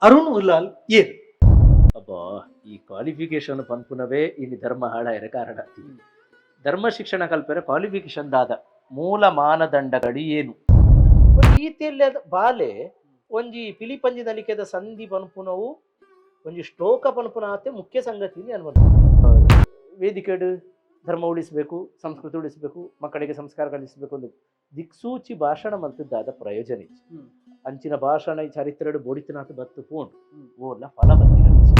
Arun Ullal ಏರ್? ಅಬ್ಬಾ, ಈ ಕ್ವಾಲಿಫಿಕೇಶನ್ ಪನ್ಪುನವೇ ಇಲ್ಲಿ ಧರ್ಮ ಹಾಳಾಯರ ಕಾರಣ. ಧರ್ಮ ಶಿಕ್ಷಣ ಕಲ್ಪರೆ ಕ್ವಾಲಿಫಿಕೇಶನ್ ದಾದ ಮೂಲ ಮಾನದಂಡಗಳು ಏನು? ಈತೆಲ್ಲ ಬಾಲೆ ಒಂಜಿ ಪಿಲಿಪಂಜಿ ನಲಿಕೆದ ಸಂಧಿ ಪನ್ಪುನವು, ಒಂಜಿ ಶ್ಲೋಕ ಪನ್ಪುನ ಆತೆ ಮುಖ್ಯ ಸಂಗತಿ ಅನ್ವಂತ. ವೇದಿಕೆಡು ಧರ್ಮ ಉಳಿಸಬೇಕು, ಸಂಸ್ಕೃತಿ ಉಳಿಸಬೇಕು, ಮಕ್ಕಳಿಗೆ ಸಂಸ್ಕಾರ ಕಲಿಸಬೇಕು ಒಂದು ದಿಕ್ಸೂಚಿ ಭಾಷಣ ಮಲ್ತದ್ದಾದ ಪ್ರಯೋಜನ ಇಜ್ಜಿ. ಅಂಚಿನ ಭಾಷಣ ಈ ಚರಿತ್ರೆಡು ಬೋಡಿತನಾಥ ಬತ್ತು ಪೋಂಡು. ಓರ್ಲ ಫಲ ಬತ್ತಿನ ನಿಜ.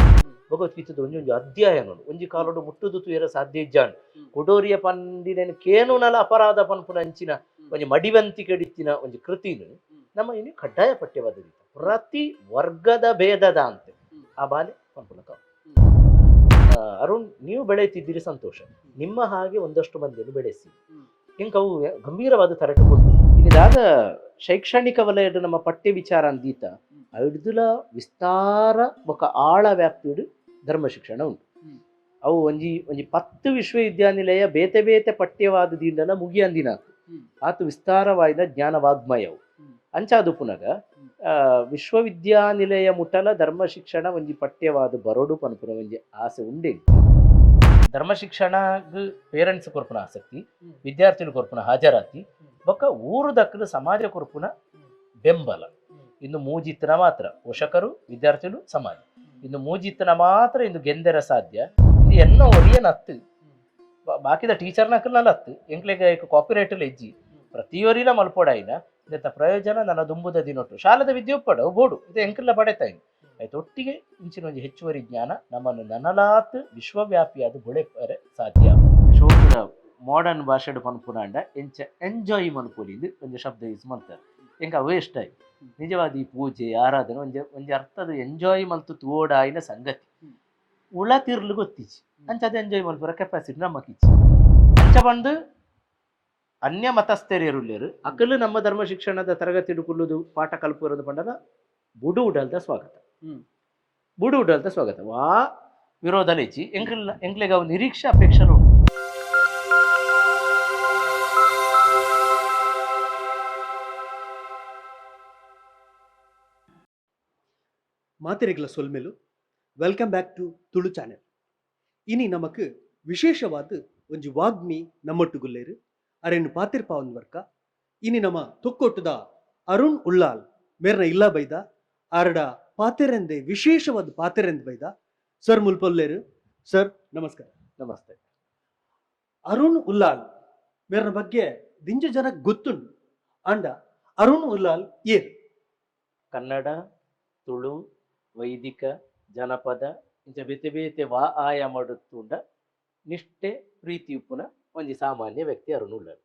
ಭಗವದ್ಗೀತೆದ ಒಂಜೊಂಜಿ ಅಧ್ಯಾಯ ನೋಡು, ಒಂಜಿ ಕಾಲೋಡು ಮುಟ್ಟುದು ತೂಯರ ಸಾಧ್ಯ ಇಜ್ಜಾಂಡ್. ಕೊಡೋರಿಯ ಪಂಡಿನ ಕೇನುನಲ ಅಪರಾಧ ಪನ್ಪುನ ಅಂಚಿನ ಒಂಜಿ ಮಡಿವಂತಿಕೆ ಇತ್ತಿನ ಒಂಜಿ ಕೃತಿನು ನಮ್ಮ ಇನ್ನು ಕಡ್ಡಾಯ ಪಠ್ಯವಾದ ಪ್ರತಿ ವರ್ಗದ ಭೇದದ ಅಂತೆ ಆ ಬಾಲೆ ಪನ್ಪುನ. ಅರುಣ್, ನೀವು ಬೆಳೆಯುತ್ತಿದ್ದೀರಿ, ಸಂತೋಷ. ನಿಮ್ಮ ಹಾಗೆ ಒಂದಷ್ಟು ಮಂದಿಯನ್ನು ಬೆಳೆಸಿ. ಇಂಕ ಅವು ಗಂಭೀರವಾದ ತರಟೆ ಕೊಡ್ತು. ಇದಾದ ಶೈಕ್ಷಣಿಕ ವಲಯದ ನಮ್ಮ ಪಠ್ಯ ವಿಚಾರ ಅಂದೀತ ಐಡ್ದುಲ ವಿಸ್ತಾರ ಬೊಕ ಆಳ ವ್ಯಾಪ್ತಿಡು ಧರ್ಮ ಶಿಕ್ಷಣ ಉಂಟು. ಅವು ಒಂಜಿ ಒಂಜಿ 10 ವಿಶ್ವವಿದ್ಯಾನಿಲಯ ಬೇತೆ ಬೇತೆ ಪಠ್ಯವಾದ ದಿಂಡಲ ಮುಗಿಯಂದಿನ ಆತು ವಿಸ್ತಾರವಾದ ಜ್ಞಾನ ವಾಗ್ಮಯವು. ಅಂಚಾದು ಪುನಗ ವಿಶ್ವವಿದ್ಯಾನಿಲಯ ಮುಟ್ಟಲ ಧರ್ಮ ಶಿಕ್ಷಣ ಒಂಜಿ ಪಠ್ಯವಾದ ಬರೋಡು ಪನ್ಪುನ ಒಂಜಿ ಆಸೆ ಉಂಡೆ. ಧರ್ಮ ಶಿಕ್ಷಣ ಪೇರೆಂಟ್ಸ್ ಕೊರ್ಪುನ ಆಸಕ್ತಿ, ವಿದ್ಯಾರ್ಥಿಗಳು ಕೊರ್ಪುನ ಹಾಜರಾತಿ, ಬೊಕ್ಕ ಊರು ದಕ್ಕಲು ಸಮಾಜ ಕೊರ್ಪುನ ಬೆಂಬಲ, ಇನ್ನು ಮೂಜಿತ್ತನ ಮಾತ್ರ, ಪೋಷಕರು, ವಿದ್ಯಾರ್ಥಿಗಳು, ಸಮಾಜ, ಇನ್ನು ಮೂಜಿತ್ತನ ಮಾತ್ರ ಇಂದು ಗೆಂದೆರ ಸಾಧ್ಯ. ಇದು ಎನ್ನ ಒರಿಯನ ಅತ್ತು, ಬಾಕಿದ ಟೀಚರ್ನ ಅಕ್ಕಲ್ನಲ್ಲ ಅತ್ತು. ಎಂಕ್ಲೆಗ್ ಕಾಪಿರೈಟ್ ಹೆಜ್ಜಿ ಪ್ರತಿಯೊರಿಲ ಮಲ್ಪೊಡಾಯಿನ ಇದತ್ತ ಪ್ರಯೋಜನ ನನ್ನ ದುಂಬುದ ದಿನೊಟ್ಟು ಶಾಲದ ವಿದ್ಯೆ ಉಪ್ಪಡು ಬೋಡು, ಇದು ಎಂಕಲ್ಲ ಪಡೆತಾಯಿನ ಆಯ್ತು. ಒಟ್ಟಿಗೆ ಇಂಚಿನ ಒಂಜಿ ಹೆಚ್ಚುವರಿ ಜ್ಞಾನ ನಮ್ಮನ್ನು ನನಲಾತ್ ವಿಶ್ವವ್ಯಾಪಿಯಾದ ಬುಳೆಪರೆ ಸಾಧ್ಯ. ಶೋಕುದ ಮಾಡರ್ನ್ ಭಾಷೆಡ್ ಪನ್ಪುನಾಂಡ ಎಂಚ ಎಂಜಾಯ್ ಮನ್ಪೊಲಿ ಒಂಜಿ ಶಬ್ದ ಯೂಸ್ ಮಾಡ್ತಾರೆ. ಎಂಕ ಅವೇ ಇಷ್ಟ ಆಯ್ತು. ನಿಜವಾದ ಈ ಪೂಜೆ ಆರಾಧನೆ ಒಂಜಿ ಒಂಜಿ ಅರ್ಥದ ಎಂಜಾಯ್ ಮಲ್ತು ತೋಡಾಯಿನ ಸಂಗತಿ. ಉಳ ತಿರ್ಲು ಗೊತ್ತಿಚ್ಚಿ ಅಂಚ ಅದು ಎಂಜಾಯ್ ಮಲ್ಪುರ ಕೆಪಾಸಿಟಿ ನಮ್ಮಕಿಚ್ಚಿ. ಅಂಚ ಬಂದು ಅನ್ಯ ಮತಸ್ಥೆರಿಯರುಲ್ಲೇರು ಅಕಲು ನಮ್ಮ ಧರ್ಮ ಶಿಕ್ಷಣದ ತರಗತಿ ಕುಲ್ಲುದು ಪಾಠ ಕಲ್ಪುರದ ಪಂಡಲ ಬುಡು ಉಡಲ್ದ ಸ್ವಾಗತ. ಬುಡು ಉಡಲ್ದ ಸ್ವಾಗತ. ವಾ ವಿರೋಧ ಲೇಚಿ ಎಂಕಲ್ ಎಂಕ್ಲೆಗ್ ಅವು ನಿರೀಕ್ಷೆ ಅಪೇಕ್ಷೆ ಉಂಟು. ಮಾತೆರೆಗ್ಲ ಸೊಲ್ಮೆಲು. Welcome back to Tulu channel. ಇನಿ ನಮಕ್ ವಿಶೇಷವಾದ ಒಂಜಿ ವಾಗ್ಮಿ ನಮ್ಮೊಟ್ಟುಗುಲ್ಲೇರು, ಅರೆನ್ ಪಾತಿರ್ಪಾವನ್ ವರ್ಕ. ಇನಿ ನಮ್ಮ ತೊಕ್ಕೊಟ್ಟುದ ಅರುಣ್ ಉಳ್ಳಾಲ್ ಮೇರ್ನ ಇಲ್ಲ ಬೈದ, ಆರಡ ಪಾತೆರೆಂದೆ ವಿಶೇಷವಾದ ಪಾತೆರೆಂದ್ ಬೈದ. ಸರ್ ಮುಲ್ಪೊಲ್ಲೇರು. ಸರ್, ನಮಸ್ಕಾರ. ನಮಸ್ತೆ. ಅರುಣ್ ಉಲ್ಲಾಲ್ ಮೇರ್ನ ಬಗ್ಗೆ ದಿಂಜ ಜನ ಗೊತ್ತುಂಡು. ಅಂಡ ಅರುಣ್ ಉಲ್ಲಾಲ್ ಏರ್? ಕನ್ನಡ, ತುಳು, ವೈದಿಕ, ಜನಪದ ಇಂಚ ಬೇತೆ ಬೇತೆ ವಾ ಆಯಾಮಡುತ್ತುಂಡ ನಿಷ್ಠೆ ಪ್ರೀತಿ ಉಪ್ಪುನ ಒಂಜಿ ಸಾಮಾನ್ಯ ವ್ಯಕ್ತಿ ಅರುಣ್ ಉಳ್ಳಾಲ್.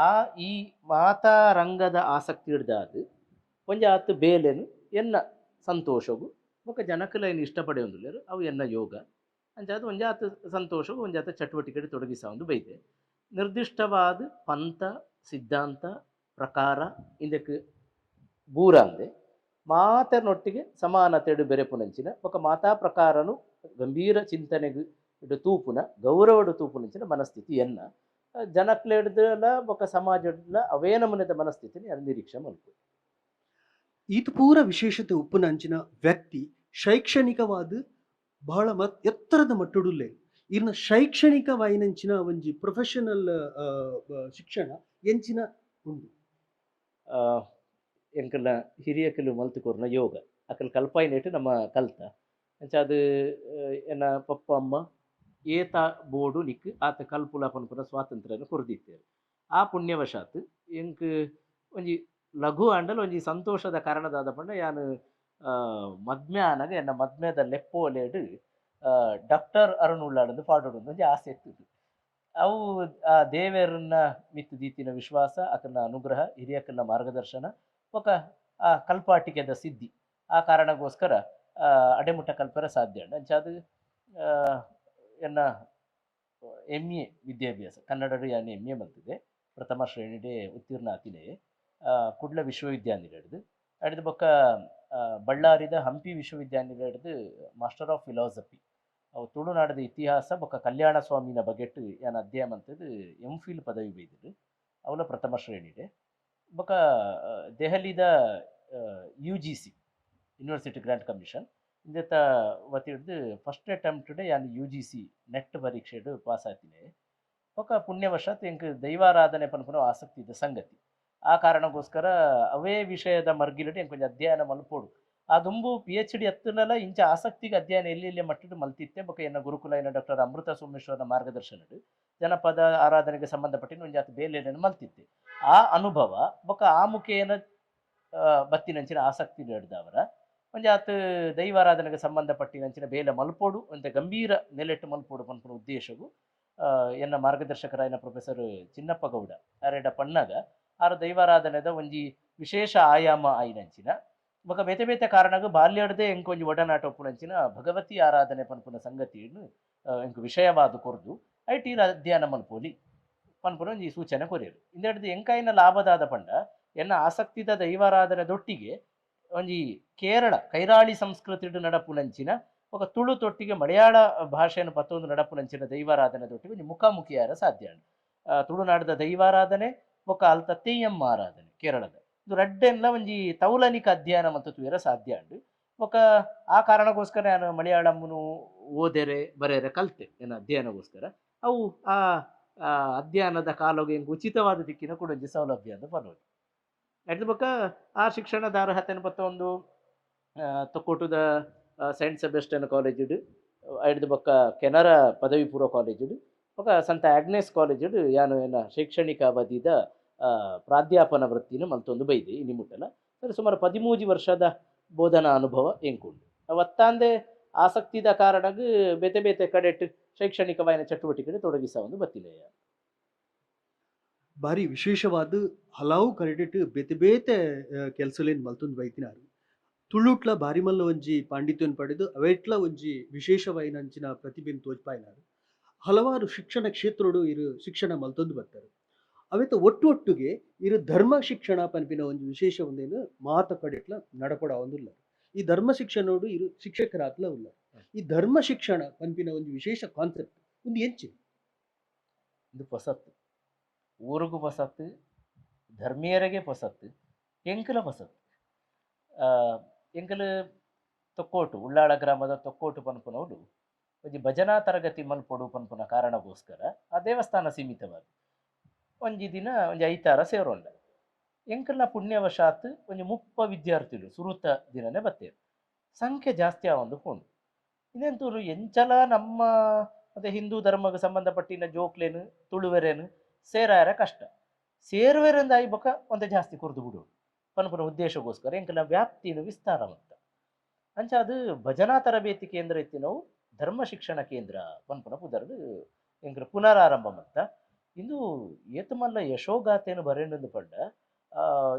ಆ ಈ ಮಾತಾ ರಂಗದ ಆಸಕ್ತಿ ಹಿಡ್ದಾದ್ ಒಂಜಿ ಆತ್ ಬೇಲೆನು ಎನ್ನ ಸಂತೋಷಗು ಬೊಕ ಜನಕುಲೈನ್ ಇಷ್ಟಪಡೆಯೊಂದುಲ್ಲೆರ್, ಅವು ಎನ್ನ ಯೋಗ. ಅಂಚಾದ್ ಒಂಜಾತ್ ಸಂತೋಷಗು ಒಂಜಾತ್ ಚಟುವಟಿಕೆ ತೊಡಗಿಸಾವೊಂದು ಬೈದೆ. ನಿರ್ದಿಷ್ಟವಾದ ಪಂಥ, ಸಿದ್ಧಾಂತ, ಪ್ರಕಾರ ಇಂದಕ್ಕೆ ಬೂರಾಂದೆ ಮಾತೆರ್ನೊಟ್ಟಿಗೆ ಸಮಾನತೆಡು ಬೆರೆಪುನಂಚಿನ ಬೊಕ ಮಾತಾ ಪ್ರಕಾರನು ಗಂಭೀರ ಚಿಂತನೆಗ್ ಇಡು ತೂಪುನ, ಗೌರವಡು ತೂಪುನಂಚಿನ ಮನಸ್ಥಿತಿ ಎನ್ನ. ಜನಕ್ಲೆಡ್ದಲ ಬೊಕ ಸಮಾಜಡ್ಲ ಅವೇ ನಮೂನೆದ ಮನಸ್ಥಿತಿని ಅದು ನಿರೀಕ್ಷೆ ಮಲ್ಪು. ಈತ ಪೂರ ವಿಶೇಷತೆ ಉಪ್ಪುನ ಅಂಚಿನ ವ್ಯಕ್ತಿ ಶೈಕ್ಷಣಿಕವಾದ ಬಹಳ ಮತ್ ಎತ್ತರದ ಮಟ್ಟಡುಲ್ಲೆ. ಇರ್ನ ಶೈಕ್ಷಣಿಕವಾಯಿನಂಚಿನ ಒಂಜಿ ಪ್ರೊಫೆಷನಲ್ ಶಿಕ್ಷಣ ಎಂಚಿನ ಉಂಡು? ಎಂಕಲ್ನ ಹಿರಿಯಕಲು ಮಲ್ತು ಕೊರ್ನ ಯೋಗ, ಅಕಲ್ ಕಲ್ಪಾಯಿನೆಟ್ ನಮ್ಮ ಕಲ್ತ. ಅಂಚ ಅದು ಎನ್ನ ಪಪ್ಪ ಅಮ್ಮ ಏತ ಬೋಡು ನಿಕ್ ಆತ ಕಲ್ಪುಲ ಪನ್ಪುನ ಸ್ವಾತಂತ್ರ್ಯನ ಕೊರ್ದಿತ್ತೇರು. ಆ ಪುಣ್ಯವಶಾತ್ ಎಂಕ್ ಒಂಜಿ ಲಘು ಆಂಡಲ ಒಂಜಿ ಸಂತೋಷದ ಕಾರಣದಾದ ಪಂಡ, ಯಾನ್ ಮದ್ಮೆ ಆನಗ ಎನ್ನ ಮದ್ಮೆದ ಲೆಪ್ಪೋಲೆಡ್ ಡಾಕ್ಟರ್ ಅರುಣ್ ಉಳ್ಳಾಲ್ ಪಾಡೊಡು ಒಂಜಿ ಆಸೆ ಇತ್ತು. ಅವು ಆ ದೇವೆರನ್ನ ಮಿತ್ತು ದೀತಿನ ವಿಶ್ವಾಸ, ಅಕಲ್ನ ಅನುಗ್ರಹ, ಹಿರಿಯಕಲ್ನ ಮಾರ್ಗದರ್ಶನ ಬೊಕ ಆ ಕಲ್ಪಾಟಿಕೆದ ಸಿದ್ಧಿ, ಆ ಕಾರಣಕ್ಕೋಸ್ಕರ ಅಡೆಮುಟ್ಟ ಕಲ್ಪರ ಸಾಧ್ಯ ಉಂಡು. ಅಂಚಾದ್ ಎನ್ನ ಎಂ ಎ ವಿದ್ಯಾಭ್ಯಾಸ ಕನ್ನಡಡು ಯಾನ್ ಎಂ ಎ ಮಲ್ತಿದೆ. ಪ್ರಥಮ ಶ್ರೇಣಿಡೆ ಉತ್ತೀರ್ಣ ಆತಿನೆ ಕುಡ್ಲ ವಿಶ್ವವಿದ್ಯಾನಿಲಯಡ್ದು. ಅಡಿದ ಬೊಕ್ಕ ಬಳ್ಳಾರಿದ ಹಂಪಿ ವಿಶ್ವವಿದ್ಯಾನಿಲಯಡ್ದು master of philosophy, ಅವು ತುಳುನಾಡದ ಇತಿಹಾಸ ಬೊಕ್ಕ ಕಲ್ಯಾಣ ಸ್ವಾಮಿನ ಬಗೆಟ್ ಯಾನ್ ಅಧ್ಯಯನ ಮಂತದ್ದು ಎಂ ಫಿಲ್ ಪದವಿ ಬೈದಿದ್ದು, ಅವಲ ಪ್ರಥಮ ಶ್ರೇಣಿಡೆ. ಬೊಕ್ಕ ದೆಹಲಿದ ಯು.ಜಿ.ಸಿ. ಯೂನಿವರ್ಸಿಟಿ ಗ್ರಾಂಟ್ ಕಮಿಷನ್ ಇಂದೆತ ವತಿಡ್ದು ಫಸ್ಟ್ ಅಟೆಂಪ್ಟ್ ಯಾನ್ ಯು ಜಿ ಸಿ ನೆಟ್ ಪರೀಕ್ಷೆಡ್ ಪಾಸ್ ಆತಿನಿ. ಬೊಕ ಪುಣ್ಯವಶಾತ್ ಎಂಕ್ ದೈವಾರಾಧನೆ ಪನ್ಪುನ ಆಸಕ್ತಿ ಇದ್ದ ಸಂಗತಿ. ಆ ಕಾರಣಕ್ಕೋಸ್ಕರ ಅವೇ ವಿಷಯದ ಮರ್ಗಿಲುಡು ಎಂಕ್ ಒಂಜಿ ಅಧ್ಯಯನ ಮಲ್ಪೊಡು. ಆ ದುಂಬು ಪಿ ಎಚ್ ಡಿ ಎತ್ತುನಲ ಇಂಚ ಆಸಕ್ತಿಗೆ ಅಧ್ಯಯನ ಎಲ್ಲಿ ಎಲ್ಲಿ ಮಟ್ಟಡ್ ಮಲ್ತಿತ್ತೆ. ಬೊಕ ಎನ್ನ ಗುರುಕುಲ ಡಾಕ್ಟರ್ ಅಮೃತ ಸೋಮೇಶ್ವರನ ಮಾರ್ಗದರ್ಶನಡ್ ಜನಪದ ಆರಾಧನೆಗೆ ಸಂಬಂಧಪಟ್ಟಿನ ಒಂಜಾತ್ ಬೇಲೆಯನ್ನು ಮಲ್ತಿತ್ತೆ. ಆ ಅನುಭವ ಬೊಕ ಆ ಮುಖೇನ ಬತ್ತಿನಂಚಿನ ಆಸಕ್ತಿ ಹಿಡ್ದವರ ಒಂಜಾತ್ ದೈವಾರಾಧನೆಗೆ ಸಂಬಂಧಪಟ್ಟಿನಂಚಿನ ಬೇಲೆ ಮಲ್ಪೊಡು ಒಂತೆ ಗಂಭೀರ ನೆಲೆಟ್ಟು ಮಲ್ಪೊಡು ಪನ್ಪುನ ಉದ್ದೇಶಗು ಎನ್ನ ಮಾರ್ಗದರ್ಶಕರಾಯನ ಪ್ರೊಫೆಸರ್ ಚಿನ್ನಪ್ಪ ಗೌಡ ಅರೆಡ ಪಣ್ಣಗ ಆರು ದೈವಾರಾಧನೆದ ಒಂಜಿ ವಿಶೇಷ ಆಯಾಮ ಆಯಿನಂಚಿನ ಬೊಕ ಬೇತೆ ಬೇತೆ ಕಾರಣಗ್ ಬಾಲ್ಯಡ್ದೇ ಎಂಕ್ ಒಂಜಿ ಒಡನಾಟ ಉಪ್ಪುನಂಚಿನ ಭಗವತಿ ಆರಾಧನೆ ಪನ್ಪುನ ಸಂಗತಿಯನ್ನು ಎಂಕ್ ವಿಷಯವಾದ ಕೊರ್ದು ಐಟ್ ಈರ್ ಅಧ್ಯಯನ ಮಲ್ಪೊಲಿ ಪನ್ಪುನ ಒಂಜಿ ಸೂಚನೆ ಕೊರಿಯರು. ಇಂದೆಡ್ದ್ ಎಂಕಾಯಿನ ಲಾಭದಾದ ಪಂಡ ಎನ್ನ ಆಸಕ್ತಿದ ದೈವಾರಾಧನೆ ದೊಟ್ಟಿಗೆ ಒಂಜಿ ಕೇರಳ ಕೈರಾಳಿ ಸಂಸ್ಕೃತಿಡ್ ನಡಪುನಂಚಿನ ಬೊಕ ತುಳು ತೊಟ್ಟಿಗೆ ಮಲಯಾಳ ಭಾಷೆಯನ್ನು ಪತ್ತೊಂದು ನಡಪುನಂಚಿನ ದೈವಾರಾಧನೆ ದೊಟ್ಟಿಗೆ ಒಂಜಿ ಮುಖಾಮುಖಿಯಾರ ಸಾಧ್ಯ ಉಂಡು. ತುಳುನಾಡದ ದೈವಾರಾಧನೆ ಬೊಕ ಅಲ್ತ ತೆಯ್ಯಮ್ಮ ಆರಾಧನೆ ಕೇರಳದ ಇದು ರಡ್ಡೆನ್ಲ ಒಂಜಿ ತೌಲನಿಕ ಅಧ್ಯಯನ ಮತ್ತು ತೂಯರ ಸಾಧ್ಯ ಉಂಡು. ಬೊಕ ಆ ಕಾರಣಕ್ಕೋಸ್ಕರ ನಾನು ಮಲಯಾಳಮ್ಮನು ಓದೆರೆ ಬರೆಯರೆ ಕಲ್ತೆ ನನ್ನ ಅಧ್ಯಯನಗೋಸ್ಕರ. ಅವು ಆ ಅಧ್ಯಯನದ ಕಾಲೊಗೆ ಎಂಕ್ ಉಚಿತವಾದ ದಿಕ್ಕಿನ ಕೂಡ ಒಂಜಿ ಸೌಲಭ್ಯ ಅಂತ ಪನೊಲಿ. ಅಡ್ದು ಬೊಕ ಆ ಶಿಕ್ಷಣದ ಅರ್ಹತೆನ ಪತ್ತೊಂದು ತೊಕ್ಕೊಟ್ಟುದ ಸೈಂಟ್ ಸೆಬೆಸ್ಟಿಯನ್ ಕಾಲೇಜಿಡ್, ಐಡ್ದು ಬೊಕ್ಕ ಕೆನರಾ ಪದವಿ ಪೂರ್ವ ಕಾಲೇಜಿಡ್, ಬೊಕ ಸಂತ ಆಗ್ನೇಸ್ ಕಾಲೇಜಿಡ್ ಯಾನು ಎನ್ನ ಶೈಕ್ಷಣಿಕ ಅವಧಿದ ಪ್ರಾಧ್ಯಾಪನ ವೃತ್ತಿನ ಮಲ್ತೊಂದು ಬೈದೆ ಇನಿ ಮುಟ್ಟಲ. ಸರಿ ಸುಮಾರು 13 ವರ್ಷದ ಬೋಧನಾ ಅನುಭವ ಎಂಕುಂಡು. ಅವತ್ತಾಂದೆ ಆಸಕ್ತಿದ ಕಾರಣಗ್ ಬೇತೆ ಬೇತೆ ಕಡೆಟ್ ಶೈಕ್ಷಣಿಕವಾಯಿನ ಚಟುವಟಿಕೆ ತೊಡಗಿಸ ಒಂದು ಬತ್ತಿನ. ಬಾರಿ ವಿಶೇಷವಾದ ಹಲವು ಕರೆಡಿಟ್ ಬೇತೆ ಬೇತೆ ಕೆಲಸಲೇನ್ ಮಲ್ತೊಂದು ಬೈತಿನಾರು. ತುಳುಟ್ಲ ಬಾರಿ ಮಲ್ಲ ಒಂಜಿ ಪಾಂಡಿತ್ಯನ್ ಪಡೆದು ಅವೆಟ್ಲ ಒಂಜಿ ವಿಶೇಷವಾಯಿನಂಚಿನ ಪ್ರತಿಭೆನ್ ತೋಜ್ಪಾಯಿನಾರು. ಹಲವಾರು ಶಿಕ್ಷಣ ಕ್ಷೇತ್ರಡು ಇರು ಶಿಕ್ಷಣ ಮಲ್ತೊಂದು ಬರ್ತಾರೆ. ಅವೆತ ಒಟ್ಟು ಒಟ್ಟುಗೆ ಇರು ಧರ್ಮ ಶಿಕ್ಷಣ ಪನ್ಪಿನ ಒಂಜಿ ವಿಶೇಷ ಒಂದೇನು ಮಾತ ಕಡೆಟ್ಲ ನಡಪಡ ಒಂದುಲ್ಲ. ಈ ಧರ್ಮ ಶಿಕ್ಷಣೋಡು ಇರು ಶಿಕ್ಷಕರಾತ್ಲ ಉಲ್ಲ. ಈ ಧರ್ಮ ಶಿಕ್ಷಣ ಪನ್ಪಿನ ಒಂಜಿ ವಿಶೇಷ ಕಾನ್ಸೆಪ್ಟ್ ಒಂದು ಎಂಚಿ ಇದು ಪೊಸತ್ತು, ಊರಿಗೂ ಪೊಸತ್ತು, ಧರ್ಮೀಯರಿಗೆ ಪೊಸತ್ತು, ಎಂಕಲ ಪೊಸತ್ತು. ಎಂಕಲು ತೊಕ್ಕೋಟು ಉಳ್ಳಾಳ ಗ್ರಾಮದ ತೊಕ್ಕೋಟು ಪನ್ಪುನವರು ಒಂಜಿ ಭಜನಾ ತರಗತಿ ಮಲ್ಪೊಡು ಪನ್ಪುನ ಕಾರಣಗೋಸ್ಕರ ಆ ದೇವಸ್ಥಾನ ಸೀಮಿತವಾದ ಒಂಜಿ ದಿನ ಒಂಜಿ ಐತಾರ ಸೇರೋಂಡ. ಎಂಕಲ್ನ ಪುಣ್ಯವಶಾತ್ ಒಂಜಿ 30 ವಿದ್ಯಾರ್ಥಿಗಳು ಸುರುತ ದಿನನೇ ಬತ್ತೇರು. ಸಂಖ್ಯೆ ಜಾಸ್ತಿ ಆವೊಂದು ಪೋಂಡು. ಇನ್ನೆಂತೂರು ಎಂಚಲ ನಮ್ಮ ಮತ್ತೆ ಹಿಂದೂ ಧರ್ಮಕ್ಕೆ ಸಂಬಂಧಪಟ್ಟಿನ ಜೋಕ್ಲೇನು ತುಳುವೆರೇನು ಸೇರಾರ ಕಷ್ಟ, ಸೇರುವೆರಿಂದ ಆಯಿ ಬೊಕ ಒಂತೆ ಜಾಸ್ತಿ ಕೊರ್ದು ಬಿಡು ಪನ್ಪುನ ಉದ್ದೇಶಕ್ಕೋಸ್ಕರ ಎಂಕಲ್ನ ವ್ಯಾಪ್ತಿನ ವಿಸ್ತಾರ ಮತ್ತ ಅಂಚ ಅದು ಭಜನಾ ತರಬೇತಿ ಕೇಂದ್ರ ಇತ್ತಿ ನಾವು ಧರ್ಮ ಶಿಕ್ಷಣ ಕೇಂದ್ರ ಪನ್ಪುನ ಪುದರ್ದು ಎಂಕಲ್ ಪುನರಾರಂಭ ಮತ್ತ. ಇಂದು ಏತಮಲ್ಲ ಯಶೋಗಾಥೆಯನ್ನು ಬರೆಯೊಂದು ಪಂಡ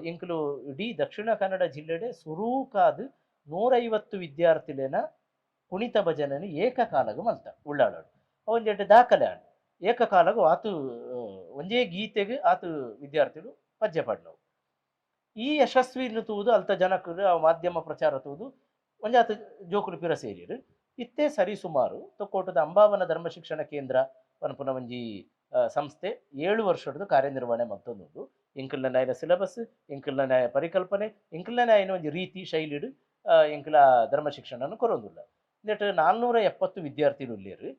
ಎಂಕಲು ಇಡೀ ದಕ್ಷಿಣ ಕನ್ನಡ ಜಿಲ್ಲೆಡೆ ಸುರೂಕಾದ 150 ವಿದ್ಯಾರ್ಥಿಲೇನ ಕುಣಿತ ಭಜನೆಯನ್ನು ಏಕಕಾಲಗ ಮಲ್ತ ಉಳ್ಳಾಳೋಡು. ಒಂಜೆಡ್ಡೆ ದಾಖಲೆ ಆಂಡ್. ಏಕಕಾಲಗು ಆತು ಒಂಜೇ ಗೀತೆಗೆ ಆತು ವಿದ್ಯಾರ್ಥಿಗಳು ಪದ್ಯ ಪಾಡ್ನವು. ಈ ಯಶಸ್ವಿನ ತೂದು ಅಲ್ತ ಜನಕರು ಆ ಮಾಧ್ಯಮ ಪ್ರಚಾರ ತೂದು ಒಂಜಾತ ಜೋಕುಲು ಪಿರ ಸೇರಿರು. ಇತ್ತೇ ಸರಿ ಸುಮಾರು ತೊಕ್ಕೋಟದ ಅಂಬಾವನ ಧರ್ಮ ಶಿಕ್ಷಣ ಕೇಂದ್ರ ಪನ್ಪುನ ಒಂಜಿ ಸಂಸ್ಥೆ 7 ವರ್ಷದ ಕಾರ್ಯನಿರ್ವಹಣೆ ಮಲ್ತೊಂದುಂಡು. ಎಂಕಲ್ನ ನ್ಯಾಯದ ಸಿಲೆಬಸ್, ಎಂಕಲ್ನ ನ್ಯಾಯ ಪರಿಕಲ್ಪನೆ, ಎಂಕಲ್ನ ನ್ಯಾಯನ ಒಂಜಿ ರೀತಿ ಶೈಲಿಡು ಎಂಕಲ ಧರ್ಮ ಶಿಕ್ಷಣನ ಕೊರೊಂದುಲ್ಲ. ನೆಟ್ 470 ವಿದ್ಯಾರ್ಥಿಲು ಉಲ್ಲೇರು.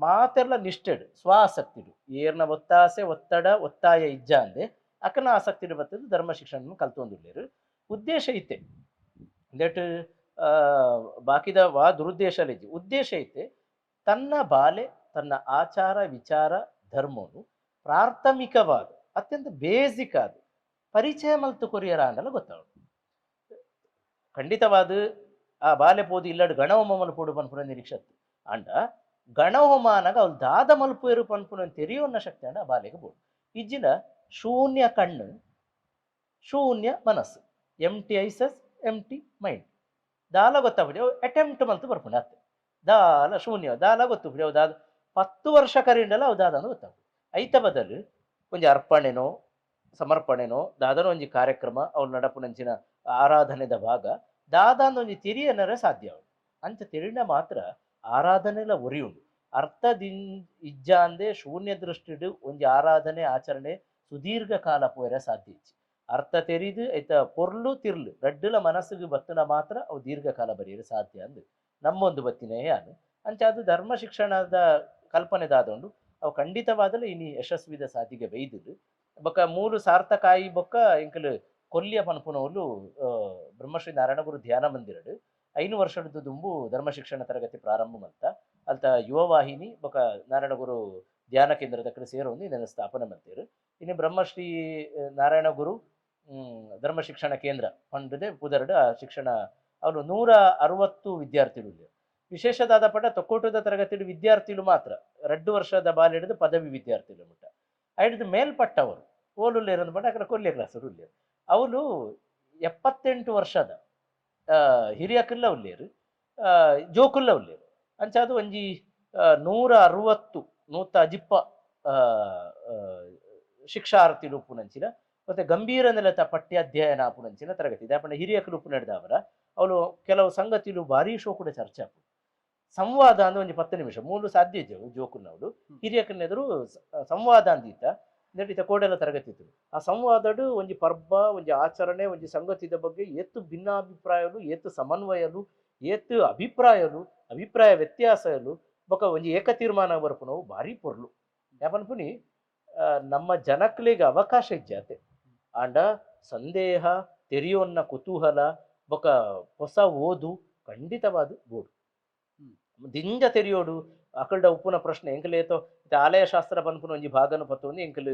ಮಾತೆರ್ಲ ನಿಷ್ಠೆಡ್ ಸ್ವಾಸಕ್ತಿಡು ಏರ್ನ ಒತ್ತಾಸೆ ಒತ್ತಡ ಒತ್ತಾಯ ಇಜ್ಜಾಂದೆ ಅಕನ ಆಸಕ್ತಿಡು ಬತ್ತದು ಧರ್ಮ ಶಿಕ್ಷಣ ಕಲ್ತೊಂದುಲ್ಲೇರು. ಉದ್ದೇಶ ಇತ್ತೆ that ಬಾಕಿದ ವಾ ದುರುದ್ದೇಶ ಇಜ್ಜಿ, ಉದ್ದೇಶ ಇತ್ತೆ ತನ್ನ ಬಾಲೆ ತನ್ನ ಆಚಾರ ವಿಚಾರ ಧರ್ಮನು ಪ್ರಾಥಮಿಕವಾದ ಅತ್ಯಂತ ಬೇಸಿಕ್ ಆದ ಪರಿಚಯ ಮಲ್ತು ಕೊರಿಯರ ಅನ್ನಲ್ಲ ಗೊತ್ತಾವು. ಖಂಡಿತವಾದ ಆ ಬಾಲೆ ಪೋದು ಇಲ್ಲಡ್ ಗಣಹೋಮ ಮಲ್ಪೊಡು ಪನ್ಪುನ ನಿರೀಕ್ಷತ್ತು ಅಂಡ ಗಣಹೋಮ ಅನಾಗ ಅವ್ಲು ದಾದ ಮಲ್ಪುವೆರು ಪನ್ಪುನ ತೆರಿಯೋನ್ನ ಶಕ್ತಿ ಅಂಡ ಆ ಬಾಲೆಗೆ ಬೋಡು. ಇಜ್ಜಿನ ಶೂನ್ಯ ಕಣ್ಣು ಶೂನ್ಯ ಮನಸ್ಸು, ಎಂಟಿ ಐಸಸ್ ಎಂಟಿ ಮೈಂಡ್. ದಾಲ ಗೊತ್ತಾಪುಜಿ ಅವು ಅಟೆಂಪ್ಟ್ ಮಲ್ತು ಬರ್ಪುಂಡು ಅತ್ತೆ ದಾಲ ಶೂನ್ಯ ದಾಲ ಗೊತ್ತುಪುಜಿ ಅವು ದಾದ 10 ವರ್ಷ ಕರಿಂಡಲ ಅವು ದಾದ ಅಂದ್ ಗೊತ್ತಾಪುಜಿ. ಐತ ಬದಲು ಒಂಜಿ ಅರ್ಪಣೆನೋ ಸಮರ್ಪಣೆನೋ ದಾದನೋ ಒಂಜಿ ಕಾರ್ಯಕ್ರಮ ಅವ್ರು ನಡಪುನಂಚಿನ ಆರಾಧನೆದ ಭಾಗ ದಾದ ಒಂಜಿ ತಿರಿಯನರೆ ಸಾಧ್ಯ ಅವು. ಅಂಚ ತಿರಿನ ಮಾತ್ರ ಆರಾಧನೆಲ ಒರಿಯುಂಡು. ಅರ್ಥದಿನ್ ಇಜ್ಜಾಂದೆ ಶೂನ್ಯ ದೃಷ್ಟಿಡು ಒಂಜಿ ಆರಾಧನೆ ಆಚರಣೆ ಸುದೀರ್ಘ ಕಾಲ ಪೋಯರೆ ಸಾಧ್ಯ ಇಜ್ಜಿ. ಅರ್ಥ ತೆರಿದು ಐತ ಪೊರ್ಲು ತಿರ್ಲು ರಡ್ಡುಲ ಮನಸ್ಸಿಗೆ ಬತ್ತನ ಮಾತ್ರ ಅವು ದೀರ್ಘಕಾಲ ಬರೆಯಲು ಸಾಧ್ಯ ಅಂದು ನಮ್ಮೊಂದು ಬತ್ತಿನೇ ಯಾನು. ಅಂಚಾದ ಧರ್ಮ ಶಿಕ್ಷಣದ ಕಲ್ಪನೆ ದಾದೊಂಡು ಅವು ಖಂಡಿತವಾದಲೂ ಇನಿ ಯಶಸ್ವಿದ ಸಾಧಿಗೆ ಬೈದುದು. ಬೊಕ್ಕ ಮೂಲು ಸಾರ್ಥಕಾಯಿ ಬೊಕ್ಕ ಎಂಕಲು ಕೊಲ್ಲಿಯ ಪನ್ಪುನವ್ಲು ಬ್ರಹ್ಮಶ್ರೀ ನಾರಾಯಣಗುರು ಧ್ಯಾನ ಮಂದಿರಡು 5 ವರ್ಷದ ದುಂಬು ಧರ್ಮ ಶಿಕ್ಷಣ ತರಗತಿ ಪ್ರಾರಂಭ ಮಲ್ತ ಅಲ್ತ ಯುವವಾಹಿನಿ ಬೊಕ್ಕ ನಾರಾಯಣಗುರು ಧ್ಯಾನ ಕೇಂದ್ರದ ಕಡೆ ಸೇರೊಂದು ಇದನ್ನು ಸ್ಥಾಪನೆ ಮಾಡ್ತೀರು. ಇನ್ನು ಬ್ರಹ್ಮಶ್ರೀ ನಾರಾಯಣಗುರು ಧರ್ಮ ಶಿಕ್ಷಣ ಕೇಂದ್ರ ಪಂಡದೆ ಪುದರಡು ಆ ಶಿಕ್ಷಣ ಅವರು 160 ವಿದ್ಯಾರ್ಥಿಗಳು. ವಿಶೇಷದಾದ ಪಟ ತೊಕ್ಕೋಟದ ತರಗತಿ ವಿದ್ಯಾರ್ಥಿಗಳು ಮಾತ್ರ 2 ವರ್ಷದ ಬಾಲ್ ಹಿಡಿದು ಪದವಿ ವಿದ್ಯಾರ್ಥಿಗಳು ಮುಟ್ಟ ಹಿಡಿದು ಮೇಲ್ಪಟ್ಟವರು ಓಲುಲ್ಲೇರು ಪಟ್ಟ ಅಕಡೆ ಕೊಲ್ಲಿಯ ಕ್ಲಾಸರು ಉಲ್ಲೇರು ಅವಳು 78 ವರ್ಷದ ಹಿರಿಯಕುಲ್ಲ ಉಲ್ಲೇರು ಜೋಕುಲ್ಲ ಉಲ್ಲೇರು. ಅಂಚಾದು ಒಂಜಿ 160 ನೂತ ಅಜಿಪ್ಪ ಶಿಕ್ಷಾರ್ಥಿ ಉಪ್ಪುನಂಚಿನ ಮತ್ತೆ ಗಂಭೀರ ನೆಲತ ಪಠ್ಯಾಧ್ಯಯನ ಆಪುನಂಚಿನ ತರಗತಿ ದಾಪಂಡ ಹಿರಿಯಕುಲು ಉಪ್ಪು ನಡೆದವರ ಅವಳು ಕೆಲವು ಸಂಗತಿಲು ಭಾರೀ ಶೋ ಕೂಡ ಚರ್ಚೆ ಆಪು ಸಂವಾದ ಅಂದ್ರೆ ಒಂಜಿ 10 ನಿಮಿಷ ಮೂಲು ಸಾಧ್ಯ ಇಜ್ಜವು ಜೋಕುನವಳು ಹಿರಿಯಕನೆದುರು ಸಂವಾದ ಅಂದಿತ್ತ ನಡೀತ ಕೋಡೆಲ ತರಗತಿ ಇತ್ತು. ಆ ಸಂವಾದಡು ಒಂಜಿ ಪರ್ಬ ಒಂಜಿ ಆಚರಣೆ ಒಂಜಿ ಸಂಗತಿದ ಬಗ್ಗೆ ಏತು ಭಿನ್ನಾಭಿಪ್ರಾಯಲು ಏತು ಸಮನ್ವಯಲು ಏತು ಅಭಿಪ್ರಾಯಲು ಅಭಿಪ್ರಾಯ ವ್ಯತ್ಯಾಸಲು ಬೊಕ ಒಂಜಿ ಏಕ ತೀರ್ಮಾನ ಬರ್ಪುನವು ಭಾರಿ ಪೊರ್ಲು. ಯಾಪನ್ಪುನಿ ನಮ್ಮ ಜನಕ್ಲೆಗ್ ಅವಕಾಶ ಇಜ್ಜಾತೆ ಆಂಡ ಸಂದೇಹ ತೆರಿಯೋನ್ನ ಕುತೂಹಲ ಬೊಕ ಹೊಸ ಓದು ಖಂಡಿತವಾದ ಬೋಡು ದಿಂಜ ತೆರಿಯೋಡು ಅಕಲ್ಡ ಉಪ್ಪುನ ಪ್ರಶ್ನೆ ಎಂಕಲೇತೋ ಆಲಯ ಶಾಸ್ತ್ರ ಪನ್ಪುನ ಒಂಜಿ ಭಾಗನ ಪತ್ತೊಂದು ಎಂಕಲು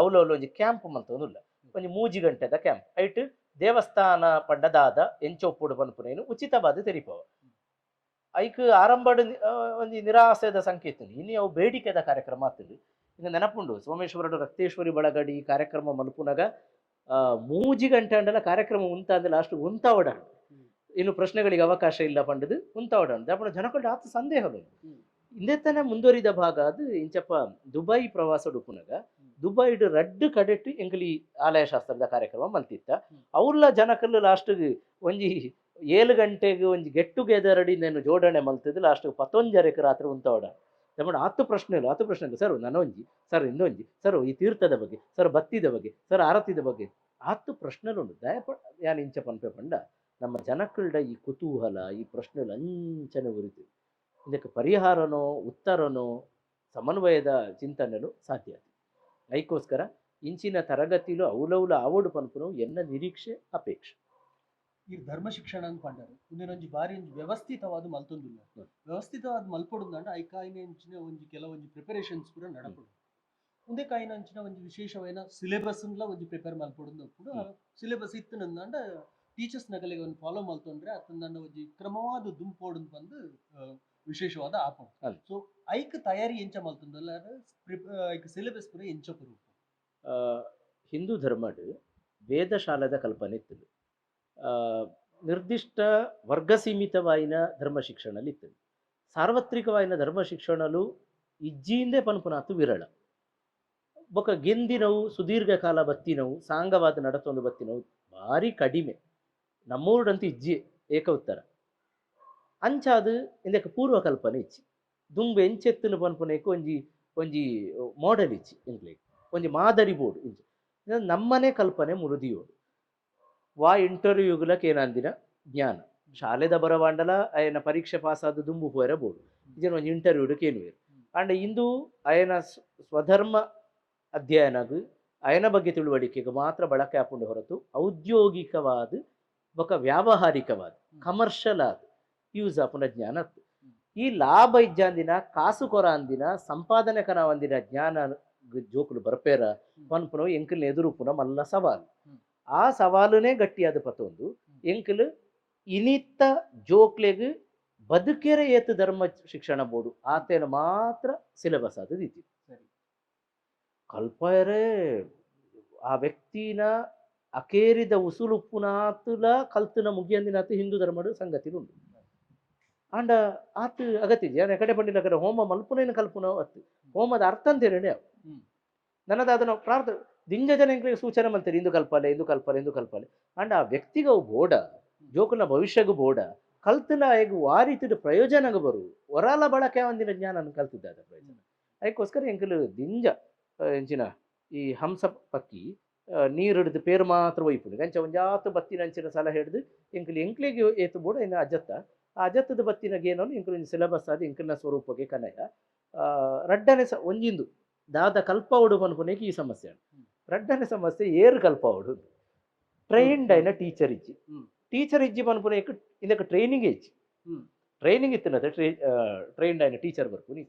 ಅವಲವಲು ಒಂಜಿ ಕ್ಯಾಂಪ್ ಮಂತೊಂದುಲ್ಲ ಒಂಜಿ 3 ಗಂಟೆದ ಕ್ಯಾಂಪ್ ಐಟ್ ದೇವಸ್ಥಾನ ಪಂಡದಾದ ಎಂಚೊಪ್ಪುಡು ಪನ್ಪುನೇನು ಉಚಿತವಾದ ತೆರಿಪವ ಐಕ್ ಆರಂಭಡ್ ಒಂಜಿ ನಿರಾಸೆದ ಸಂಕೇತ ಇನಿ ಅವು ಬೇಡಿಕೆದ ಕಾರ್ಯಕ್ರಮ ಆಗ್ತದೆ. ಈಗ ನೆನಪುಂಡು ಸೋಮೇಶ್ವರಡು ರಕ್ತೇಶ್ವರಿ ಬಳಗಡಿ ಕಾರ್ಯಕ್ರಮ ಮಲ್ಪುನಗ 3 ಗಂಟೆ ಅಂಡಲ ಕಾರ್ಯಕ್ರಮ ಉಂತ ಅಂದ್ರೆ ಲಾಸ್ಟ್ ಉಂತಾವಡ ಇನ್ನು ಪ್ರಶ್ನೆಗಳಿಗೆ ಅವಕಾಶ ಇಲ್ಲ ಪಂಡದು ಉಂತಾವಡ ಅಪ್ಪಣ ಜನಕೊಂಡು ಆತ ಸಂದೇಹ ಇಂದೆತ್ತನ ಮುಂದುವರಿದ ಭಾಗ ಅದು ಇಂಚಪ್ಪ ದುಬೈ ಪ್ರವಾಸ ಉಪ್ಪುನಗ ದುಬೈಡ್ ರಡ್ಡು ಕಡೆಟ್ಟು ಎಂಕಲಿ ಆಲಯ ಶಾಸ್ತ್ರದ ಕಾರ್ಯಕ್ರಮ ಮಲ್ತಿತ್ತ ಅವ್ರಲ್ಲ ಜನಕಲ್ಲು ಲಾಸ್ಟ್ಗೆ ಒಂಜಿ 7 ಗಂಟೆಗೆ ಒಂಜಿ ಗೆಟ್ ಟುಗೆದರ್ ಅಡಿ నేను ಜೋಡಣೆ ಮಲ್ತದ್ದು ಲಾಸ್ಟ್ 11:30 ರಾತ್ರಿ ಉಂತಾವಡ ನಮ್ಮ 10 ಪ್ರಶ್ನೆ ಇಲ್ಲ 10 ಪ್ರಶ್ನೆ ಇಲ್ಲ ಸರ್ ನನೊಂಜಿ ಸರ್ ಇನ್ನೊಂಜಿ ಸರ್ ಈ ತೀರ್ಥದ ಬಗ್ಗೆ ಸರ್ ಬತ್ತಿದ ಬಗ್ಗೆ ಸರ್ ಆರತಿದ ಬಗ್ಗೆ 10 ಪ್ರಶ್ನೆಲುಂಡು. ದಯಪ ಯಾನ್ ಇಂಚ ಪನ್ಪೆ ಪಂಡ ನಮ್ಮ ಜನಕ್ಕಳ್ಡ ಈ ಕುತೂಹಲ ಈ ಪ್ರಶ್ನೆలు ಅಂಚನೆ ಉರಿತು ಇದಕ್ಕೆ ಪರಿಹಾರನೋ ಉತ್ತರನೋ ಸಮನ್ವಯದ ಚಿಂತನೆಲು ಸಾಧ್ಯ. ಐಕೋಸ್ಕರ ಇಂಚಿನ ತರಗತಿಲು ಅವಲೌಲ ಆವಡು ಪನ್ಪುನವು ಎನ್ನ ನಿರೀಕ್ಷೆ ಅಪೇಕ್ಷೆ. ಈ ಧರ್ಮ ಶಿಕ್ಷಣ ಅಂತ ಪಂಡರು ಒಂಜಿ ಬಾರಿ ಒಂಜಿ ವ್ಯವಸ್ಥಿತವಾದ ಮಲ್ತೊಂದುಲ್ಲ. ವ್ಯವಸ್ಥಿತವಾದ ಮಲ್ಪೊಡುಂದಂಡ ಐಕಾಯಿನ ಅಂಚಿನ ಒಂಜಿ ಕೆಲವೊಂಜಿ ಪ್ರಿಪರೇಷನ್ಸ್ ಕೂಡ ನಡಪಡು ಉಂದೆ ಕಾಯಿನ ಅಂಚಿನ ಒಂಜಿ ವಿಶೇಷವಾದ ಸಿಲೆಬಸ್ ಒಂಜಿ ಪ್ರಿಪೇರ್ ಮಲ್ಪೊಡುಂದು ಕೂಡ ಸಿಲೆಬಸ್ ಇತ್ತು ನಂದಂಡ ಟೀಚರ್ಸ್ ನಗಲಿಗೆ ಒಂದು ಫಾಲೋ ಮಲ್ತೊಂಡ್ರೆ ಅತ್ತಂದಂಡ ಒಂಜಿ ಕ್ರಮವಾದ ದುಂಪೋಡು ಬಂದು ವಿಶೇಷವಾದ ಆಪ. ಸೊ ಐಕ್ ತಯಾರಿ ಎಂಚ ಮಲ್ತೊಂದಲ್ಲ ಐಕ್ ಸಿಲೆಬಸ್ ಪೂರ ಎಂಚ ಪೂರ ಹಿಂದೂ ಧರ್ಮಡ್ ವೇದಶಾಲದ ಕಲ್ಪನೆ ಇತ್ತು. ನಿರ್ದಿಷ್ಟ ವರ್ಗ ಸೀಮಿತವಾಯಿನ ಧರ್ಮ ಶಿಕ್ಷಣలు ಇತ್ತು. ಸಾರ್ವತ್ರಿಕವಾಯಿನ ಧರ್ಮ ಶಿಕ್ಷಣಲು ಇಜ್ಜಿಯಿಂದೇ ಪನ್ಪುನಾತು ವಿರಳ. ಬೊಕ ಗೆಂದಿನವು ಸುದೀರ್ಘ ಕಾಲ ಬತ್ತಿನವು ಸಾಂಗವಾದ ನಡತೊಂದು ಬತ್ತಿನವು ಭಾರಿ ಕಡಿಮೆ. ನಮ್ಮೂರುಡಂತೂ ಇಜ್ಜಿ ಏಕ ಉತ್ತರ ಅಂಚಾದು ಇಂದಕ್ಕೆ ಪೂರ್ವ ಕಲ್ಪನೆ ಇಚ್ಚಿ ದುಂಬು ಎಂಚೆತ್ತನು ಪನ್ಪುನೇಕು ಒಂಜಿ ಒಂಜಿ ಮಾಡೆಲ್ ಇಚ್ಚಿ ಇಂಕ್ಲೆಗ್ ಒಂಜಿ ಮಾದರಿ ಬೋರ್ಡು ಇಂಚ ನಮ್ಮನೆ ಕಲ್ಪನೆ ಮುರುದಿಯೋಡು ವಾ ಇಂಟರ್ವ್ಯೂಗುಲಕ್ಕೆ ಏನಂದಿನ ಜ್ಞಾನ ಶಾಲೆದ ಬರವಾಂಡಲ ಅಯನ ಪರೀಕ್ಷೆ ಪಾಸ್ ಆದ ದುಂಬು ಪೋಯರ ಬೋರ್ಡು ಇದನ್ನ ಒಂಜಿ ಇಂಟರ್ವ್ಯೂಡು ಕೇನುವೇರು. ಅಂಡ್ ಇಂದು ಅಯನ ಸ್ವಧರ್ಮ ಅಧ್ಯಯನಗು ಅಯನ ಬಗ್ಗೆ ತಿಳುವಳಿಕೆಗೆ ಮಾತ್ರ ಬಳಕೆ ಆಪುಂಡು ಹೊರತು ಔದ್ಯೋಗಿಕವಾದ ಬೊಕ ವ್ಯಾವಹಾರಿಕವಾದ ಕಮರ್ಷಿಯಲ್ ಆದ ಯೂಸ್ ಆಪುನ ಜ್ಞಾನ. ಈ ಲಾಭ ಇಜ್ಜಾಂದಿನ ಕಾಸು ಕೊರ ಅಂದಿನ ಸಂಪಾದನೆ ಕನವಂದಿನ ಜ್ಞಾನ ಜೋಕುಲು ಬರ್ಪೇರ ಪನ್ಪುನವು ಎಂಕಲ್ನ ಎದುರುಪುನ ಮಲ್ಲ ಸವಾಲು. ಆ ಸವಾಲುನೇ ಗಟ್ಟಿಯಾದ ಪತೊಂದು ಎಂಕಲು ಇನಿತ್ತ ಜೋಕ್ಲೆಗ್ ಬದುಕೆರೆ ಏತು ಧರ್ಮ ಶಿಕ್ಷಣ ಬೋರ್ಡು ಆತೇನ ಮಾತ್ರ ಸಿಲೆಬಸ್ ಆದ ರೀತಿ ಕಲ್ಪಯರೆ ಆ ವ್ಯಕ್ತಿನ ಅಕೇರಿದ ಉಸುಲುಪ್ಪುನಾತುಲ ಕಲ್ತನ ಮುಗಿಯಂದಿನಾತು ಹಿಂದೂ ಧರ್ಮಡು ಸಂಗತಿ ಉಂಡು. ಆಂಡ ಆತು ಅಗತ್ಯ ಯಾನೆ ಕಡೆ ಪಂಡಿನ ಕಡೆ ಹೋಮ ಮಲ್ಪುನೇನು ಕಲ್ಪುನ ಅತ್ತು ಹೋಮದ ಅರ್ಥ ಅಂತೇಳಿ ಅವು ನನ್ನದು ಅದನ್ನು ಪ್ರಾರ್ಥ ದಿಂಜ ಜನ ಎಂಕ್ಲೆಗ್ ಸೂಚನೆ ಮಲ್ತಾರೆ ಇಂದು ಕಲ್ಪಾಲೆ ಇಂದು ಕಲ್ಪಾಲೆ ಇಂದು ಕಲ್ಪಾಲೆ. ಆಂಡ ಆ ವ್ಯಕ್ತಿಗೆ ಅವು ಬೋಡ ಜೋಕುನ ಭವಿಷ್ಯಗೂ ಬೋಡ ಕಲ್ತನ ಹೇಗೆ ಆ ರೀತಿಯ ಪ್ರಯೋಜನಗ ಬರು ಹೊರಾಲ ಬಳಕೆ ಒಂದಿನ ಜ್ಞಾನ ಕಲ್ತಿದ್ದ ಪ್ರಯೋಜನ. ಅದಕ್ಕೋಸ್ಕರ ಎಂಕಲು ದಿಂಜ ಎಂಚಿನ ಈ ಹಂಸ ಪಕ್ಕಿ ನೀರು ಹಿಡಿದು ಪೇರು ಮಾತ್ರ ಒಯ್ಪುಂಡು ಅಂಚ ಒಂಜಾತು ಬತ್ತಿನ ಅಂಚಿನ ಸಲಹೆ ಹಿಡಿದು ಎಂಕುಲು ಎಂಕ್ಲೆಗ್ ಏತು ಬೋಡು ಇನ್ನು ಅಜತ್ತ ಆ ಅಜತ್ತದ ಬತ್ತಿನ ಗೇನೋ ಎಂಕುಲು ಒಂಜಿ ಸಿಲೆಬಸ್ ಆದ್ ಎಂಕಲ್ನ ಸ್ವರೂಪಕ್ಕೆ ಕನಯ ರಡ್ಡನೆ ಸ ಒಂಜಿಂದು ದಾದ ಕಲ್ಪಾವಡು ಪನ್ಪುನೆಗೆ ಈ ಸಮಸ್ಯೆ. ರಡ್ಡನೆ ಸಮಸ್ಯೆ ಏರು ಕಲ್ಪಾವಡು ಟ್ರೈನ್ಡ್ అయిన ಟೀಚರ್ ಇಜ್ಜಿ. ಟೀಚರ್ ಇಜ್ಜಿ ಪನ್ಪುನೆಕ್ ಇಂದಕ್ಕೆ ಟ್ರೈನಿಂಗ್ ಇಜ್ಜಿ. ಟ್ರೈನಿಂಗ್ ಇತ್ತಿನದ ಟ್ರೈನ್ಡ್ అయిన ಟೀಚರ್ ಬರ್ಪುನಿ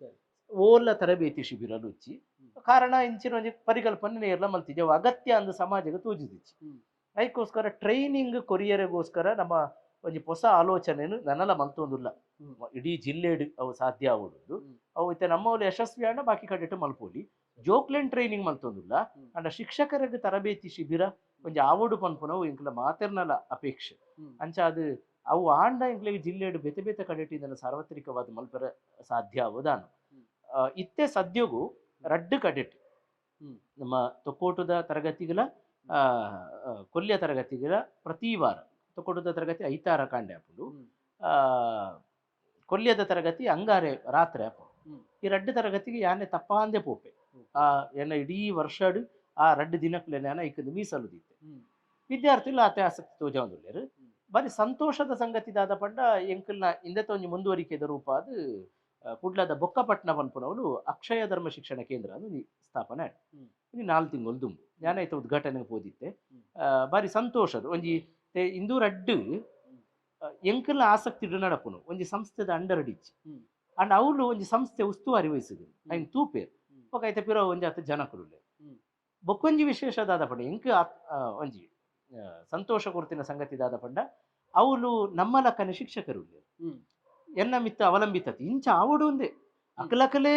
ಓಲ್ಲ ತರಬೇತಿ ಶಿಬಿರಲು ಇಜ್ಜಿ. ಕಾರಣ ಇಂಚಿನ ಒಂಜಿ ಪರಿಕಲ್ಪನೆ ನೇರ್ಲ ಮಲ್ತಿದ್ದೆ ಅಗತ್ಯ ಅಂದು ಸಮಾಜಕ್ಕೆ ತೋಜಿದಿಚ್ಚಿ. ಅದಕ್ಕೋಸ್ಕರ ಟ್ರೈನಿಂಗ್ ಕೊರಿಯರಿಗೋಸ್ಕರ ನಮ್ಮ ಒಂಜಿ ಹೊಸ ಆಲೋಚನೆನು ನನ್ನಲ ಮಲ್ತೊಂದುಲ್ಲ. ಇಡೀ ಜಿಲ್ಲೆಡ್ ಅವು ಸಾಧ್ಯ ಆವೊಡು. ಅವು ಇತ್ತೆ ನಮ್ಮವ್ಲು ಯಶಸ್ವಿ ಆಂಡ ಬಾಕಿ ಕಡೆಟ್ ಮಲ್ಪೊಲಿ. ಜೋಕ್ಲೆನ್ ಟ್ರೈನಿಂಗ್ ಮಲ್ತೊಂದುಲ್ಲ. ಅಂಡ ಶಿಕ್ಷಕರಿಗೆ ತರಬೇತಿ ಶಿಬಿರ ಒಂಜಿ ಆವೊಡು ಪನ್ಪುನವು ಎಂಕ್ಲ ಮಾತೆರ್ನಲ ಅಪೇಕ್ಷೆ. ಅಂಚ ಅದು ಅವು ಆಂಡ ಎಂಕ್ಲೆಗ್ ಜಿಲ್ಲೆಡ್ ಬೇತೆ ಬೇತೆ ಕಡೆಟ್ ಸಾರ್ವತ್ರಿಕವಾದ ಮಲ್ಪೆರೆ ಸಾಧ್ಯ ಆವದಾನು. ಇತ್ತೆ ಸದ್ಯಗೂ ರಡ್ಡು ಕಡೆಟ್ ನಮ್ಮ ತೊಕ್ಕೋಟದ ತರಗತಿಗಳ ಕೊಲ್ಯ ತರಗತಿಗಳ ಪ್ರತಿ ವಾರ ತೊಕ್ಕೋಟದ ತರಗತಿ ಐತಾರ ಕಾಂಡೆ ಆಪುಂಡು, ಕೊಲ್ಯದ ತರಗತಿ ಅಂಗಾರೆ ರಾತ್ರಿ ಆಪುಂಡು. ಈ ರಡ್ಡು ತರಗತಿಗೆ ಯಾನೆ ತಪ್ಪಾಂದೆ ಪೋಪೆ ಎನ್ನ ಇಡೀ ವರ್ಷಡು ಆ ರಡ್ಡು ದಿನಕ್ಲೆನ ಐಕಂದು ಮೀಸಲು ದಿತ್ತೆ. ವಿದ್ಯಾರ್ಥಿಗಳು ಆತೆ ಆಸಕ್ತಿ ತೋಜಾವೊಂದುಲ್ಲೆರ್. ಬಾರಿ ಸಂತೋಷದ ಸಂಗತಿ ದಾದ ಪಂಡ ಎಂಕಲ್ನ ಇಂದೆತ ಒಂಜಿ ಮುಂದುವರಿಕೆದ ರೂಪ ಅದು ಕುಡ್ಲದ ಬೊಕ್ಕಪಟ್ಟಣ ಪನ್ಪುನವಳು ಅಕ್ಷಯ ಧರ್ಮ ಶಿಕ್ಷಣ ಕೇಂದ್ರ ಅದು ಸ್ಥಾಪನೆ ಆಯ್ತು. 4 ತಿಂಗಳು ದುಂಬು ಜ್ಞಾನ ಉದ್ಘಾಟನೆಗೆ ಪೋದಿತ್ತೆ. ಬಾರಿ ಸಂತೋಷದ ಒಂಜಿ ಇಂದು ರಡ್ಡು ಎಂಕಲ್ನ ಆಸಕ್ತಿ ನಡಪುನು ಒಂಜಿ ಸಂಸ್ಥೆದ ಅಂಡರ್ ಡಿಚ್ ಅಂಡ್ ಅವಳು ಒಂಜಿ ಸಂಸ್ಥೆ ಉಸ್ತುವಾರಿ ವಹಿಸಿದ್ರು ಐನ್ ತೂಪೇರ್ ಬೊಕ ಐತೆ ಪಿರ ಒಂಜಿ ಆತ ಜನಕುಲು. ಬೊಕ್ಕೊಂಜಿ ವಿಶೇಷ ದಾದ ಪಂಡ ಎಂಕ್ ಒಂಜಿ ಸಂತೋಷ ಕೊರ್ತಿನ ಸಂಗತಿ ದಾದ ಪಂಡ ಅವಳು ನಮ್ಮ ಲಕ್ಕನೆ ಶಿಕ್ಷಕರು ಎನ್ನ ಮಿತ್ತ ಅವಲಂಬಿತತಿ ಇಂಚ ಆವಡು ಒಂದೇ ಅಕಲಕಲೆ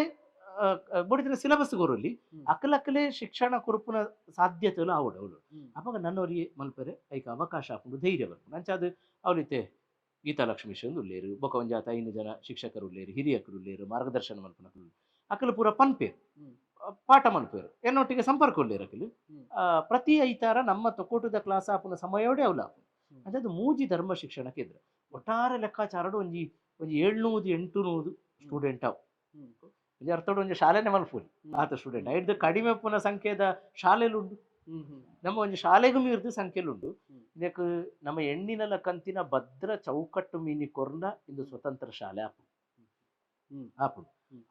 ಬಡಿದಿನ ಸಿಲೆಬಸ್ ಗೊರಲ್ಲಿ ಅಕಲಕಲೆ ಶಿಕ್ಷಣ ಕೊರಪುನ ಸಾಧ್ಯತೆಗಳು ಆವಡು ಅವಳು. ಅವಾಗ ನನ್ನವರಿಗೆ ಮಲ್ಪರೆ ಐಕ ಅವಕಾಶ ಹಾಕೊಂಡು ಧೈರ್ಯ ಬರ್ಪುಂಡು. ಅಂಚ ಅದು ಅವಳಿತೆ ಗೀತಾ ಲಕ್ಷ್ಮೀಶ್ ಉಲ್ಲೇರು ಬೊಕ ಒಂಜಾತ 5 ಜನ ಶಿಕ್ಷಕರು ಉಲ್ಲೇರು, ಹಿರಿಯಕರು ಉಲ್ಲೇರು, ಮಾರ್ಗದರ್ಶನ ಮಲ್ಪುನಕುಲು ಅಕಲು ಪೂರ ಪನ್ಪೇರು ಪಾಠ ಮಲ್ಪೇರು ಎನ್ನೊಟ್ಟಿಗೆ ಸಂಪರ್ಕ ಉಲ್ಲೇರು ಅಕಲು. ಪ್ರತಿ ಐತಾರ ನಮ್ಮ ತೊಕ್ಕೋಟದ ಕ್ಲಾಸ್ ಆಪುನ ಸಮಯೋಡೆ ಅವಳು ಆಪುನು. ಅಂಚ ಅದು ಮೂಜಿ ಧರ್ಮ ಶಿಕ್ಷಣ ಕೇಂದ್ರ ಒಟ್ಟಾರೆ ಲೆಕ್ಕಾಚಾರಡು ಒಂಜಿ ಒಂಜಿ 700-800 ಸ್ಟೂಡೆಂಟ್ ಅವು. ಒಂಜಿ ಅರ್ಥಡು ಒಂಜಿ ಶಾಲೆನೆ ಮಲ್ಪುಲಿ ಆತ ಸ್ಟೂಡೆಂಟ್ ಐಡ್ದು ಕಡಿಮೆ ಪುನ ಸಂಖ್ಯೆದ ಶಾಲೆಲುಂಡು. ನಮ್ಮ ಒಂಜಿ ಶಾಲೆಗೂ ಮೀರ್ದು ಸಂಖ್ಯೆಲುಂಡು. ಇದಕ್ಕೆ ನಮ್ಮ ಎಣ್ಣಿನಲ ಕಂತಿನ ಭದ್ರ ಚೌಕಟ್ಟು ಮೀನಿ ಕೊರ್ನ ಇಂದು ಸ್ವತಂತ್ರ ಶಾಲೆ ಆಪುಂಡು ಆಪುಂಡು.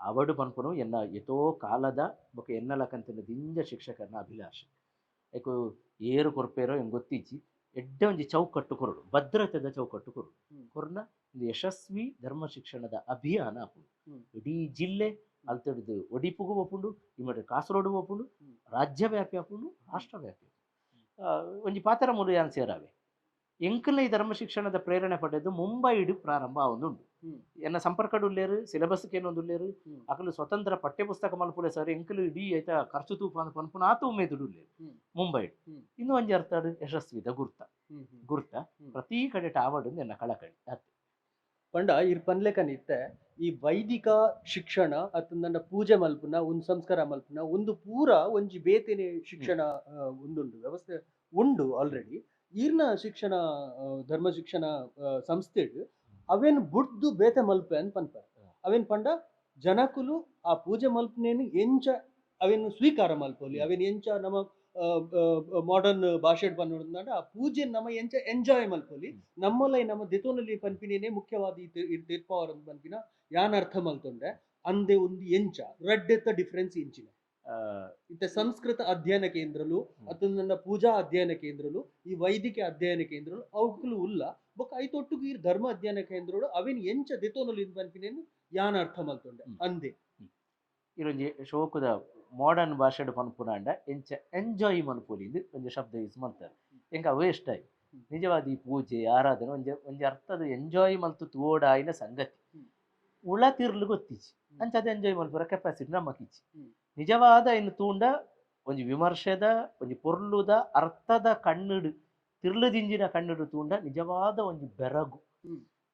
ಅವಡು ಪನ್ಪುನು ಎನ್ನ ಎತೋ ಕಾಲದ ಬೊಕ ಎನ್ನಲ ಕಂತಿನ ದಿಂಜ ಶಿಕ್ಷಕರನ ಅಭಿಲಾಷೆ. ಯಾಕೋ ಏರು ಕೊರ್ಪೇರೋ ಎಂಗ್ ಗೊತ್ತಿಜ್ಜಿ ಎಡ್ಡೆ ಒಂಜಿ ಚೌಕಟ್ಟು ಕೊರಡು, ಭದ್ರತೆದ ಚೌಕಟ್ಟು ಕೊರಡು ಕೊರ್ನ ಒಂದು ಯಶಸ್ವಿ ಧರ್ಮ ಶಿಕ್ಷಣದ ಅಭಿಯಾನ ಆಪುಂಡು. ಇಡೀ ಜಿಲ್ಲೆ ಅಲ್ತಡಿದು ಒಡಿಪುಗು ಒಪ್ಪುಂಡು, ಇಮ್ಮಟ ಕಾಸರಗೋಡು ಒಪ್ಪುಂಡು, ರಾಜ್ಯ ವ್ಯಾಪಿ ಆಪುಂಡು, ರಾಷ್ಟ್ರ ವ್ಯಾಪಿ. ಒಂಜಿ ಪಾತ್ರ ಮೂಲ ಯಾನ್ ಸೇರಾವೆ ಎಂಕಲ್ನ ಈ ಧರ್ಮ ಶಿಕ್ಷಣದ ಪ್ರೇರಣೆ ಪಡೆದು ಮುಂಬೈಡು ಪ್ರಾರಂಭ ಆವೊಂದುಂಡು. ಎನ್ನ ಸಂಪರ್ಕಡು ಉಲ್ಲೇರು, ಸಿಲೆಬಸ್ಗೆ ಏನೊಂದು ಉಲ್ಲೇರು, ಅಕಲು ಸ್ವತಂತ್ರ ಪಠ್ಯಪುಸ್ತಕ ಮಲ್ಪುಲೆ ಸರ್ ಎಂಕಲು ಇಡೀ ಐತ ಖರ್ಚು ತೂಪ ಅಂತ ಪನ್ಪುನ ಆತ ಉಮೇದುಡು ಉಲ್ಲೇರು ಮುಂಬೈಡು. ಇನ್ನು ಒಂಜಿ ಅರ್ಥಡು ಯಶಸ್ವಿದ ಗುರ್ತ ಗುರ್ತ ಪ್ರತಿ ಕಡೆ ಆವಡು ಎನ್ನ ಕಳಕಳಿ ಅತ್ತೆ. ಪಂಡ ಇರ್ ಪನ್ಲೆಕನಿತ್ತೆ ಈ ವೈದಿಕ ಶಿಕ್ಷಣ ಅತ್ತಂದ ಪೂಜೆ ಮಲ್ಪುನ ಒಂದು ಸಂಸ್ಕಾರ ಮಲ್ಪುನ ಒಂದು ಪೂರ ಒಂಜಿ ಬೇತೆನೆ ಶಿಕ್ಷಣ ಒಂದುಂಡು ವ್ಯವಸ್ಥೆ ಉಂಡು ಆಲ್ರೆಡಿ. ಈರ್ನ ಶಿಕ್ಷಣ ಧರ್ಮ ಶಿಕ್ಷಣ ಸಂಸ್ಥೆ ಅವೇನು ಬುಡ್ದು ಬೇತೆ ಮಲ್ಪೆ ಅಂತ ಪನ್ಪ ಅವೇನ್ ಪಂಡ ಜನಕುಲು ಆ ಪೂಜೆ ಮಲ್ಪನೇನು ಎಂಚ ಅವೇನು ಸ್ವೀಕಾರ ಮಲ್ಪೊಲಿ, ಅವೇನು ಎಂಚ ನಮ್ಮ ಮಾಡರ್ನ್ ಭಾಷೆ ಪನ್ನೋದಂಡ ಆ ಪೂಜೆ ನಮ್ಮ ಎಂಚ ಎಂಜಾಯ್ ಮಲ್ಪೊಲಿ, ನಮ್ಮಲೈ ನಮ್ಮ ದೆತೋನಲ್ಲಿ ಪನ್ಪಿನೇನೆ ಮುಖ್ಯವಾದ ಈ ತೀರ್ಪವರ್ ಅಂತ ಪನ್ಪಿನ ಯಾನ್ ಅರ್ಥ ಮಲ್ತೊಂಡೆ ಅಂದೆ ಒಂದು ಎಂಚ ರಡ್ಡೆತ್ತ ಡಿಫ್ರೆನ್ಸ್ ಇಂಚಿನ ಇತ್ತ ಸಂಸ್ಕೃತ ಅಧ್ಯಯನ ಕೇಂದ್ರಲು ಅತ್ತಂದ ಪೂಜಾ ಅಧ್ಯಯನ ಕೇಂದ್ರಲು ಈ ವೈದಿಕ ಅಧ್ಯಯನ ಕೇಂದ್ರಲು ಅವುಗಳು ಉಲ್ಲ ಬೊಕ್ಕ ಐತೊಟ್ಟುಗು ಈ ಧರ್ಮ ಅಧ್ಯಯನ ಕೇಂದ್ರಗಳು ಅವೇನು ಎಂಚ ದೆತೋನಲ್ಲಿ ಪನ್ಪಿನೇನು ಯಾನ್ ಅರ್ಥ ಮಲ್ತೊಂಡೆ ಅಂದೆ. ಇರೊಂಜಿ ಶೋಕದ ಮಾಡರ್ನ್ ಭಾಷೆಡ್ ಪನ್ಪುನಾಂಡ ಎಂಚ ಎಂಜಾಯ್ ಮನ್ಪೊಲಿ ಇಂದು ಒಂಜಿ ಶಬ್ದ ಯೂಸ್ ಮಾಡ್ತಾರೆ. ಎಂಕ ಅವೇ ಇಷ್ಟ ಆಯ್ ನಿಜವಾದ ಈ ಪೂಜೆ ಆರಾಧನೆ ಒಂಜಿ ಒಂಜಿ ಅರ್ಥದ ಎಂಜಾಯ್ ಮಲ್ತು ತೋಡಾಯಿನ ಸಂಗತಿ ಉಳ ತಿರ್ಲು ಗೊತ್ತಿಚ್ಚಿ ಅಂಚ ಅದು ಎಂಜಾಯ್ ಮಲ್ಪುರ ಕೆಪಾಸಿಟಿ ನಮ್ಮಕಿಚ್ಚಿ. ನಿಜವಾದ ಇನ್ನು ತೂಂಡ ಒಂಜಿ ವಿಮರ್ಶೆದ ಒಂಜಿ ಪೊರ್ಲುದ ಅರ್ಥದ ಕಣ್ಣುಡು ತಿರ್ಲುದಿಂಜಿನ ಕಣ್ಣುಡು ತೂಂಡ ನಿಜವಾದ ಒಂಜಿ ಬೆರಗು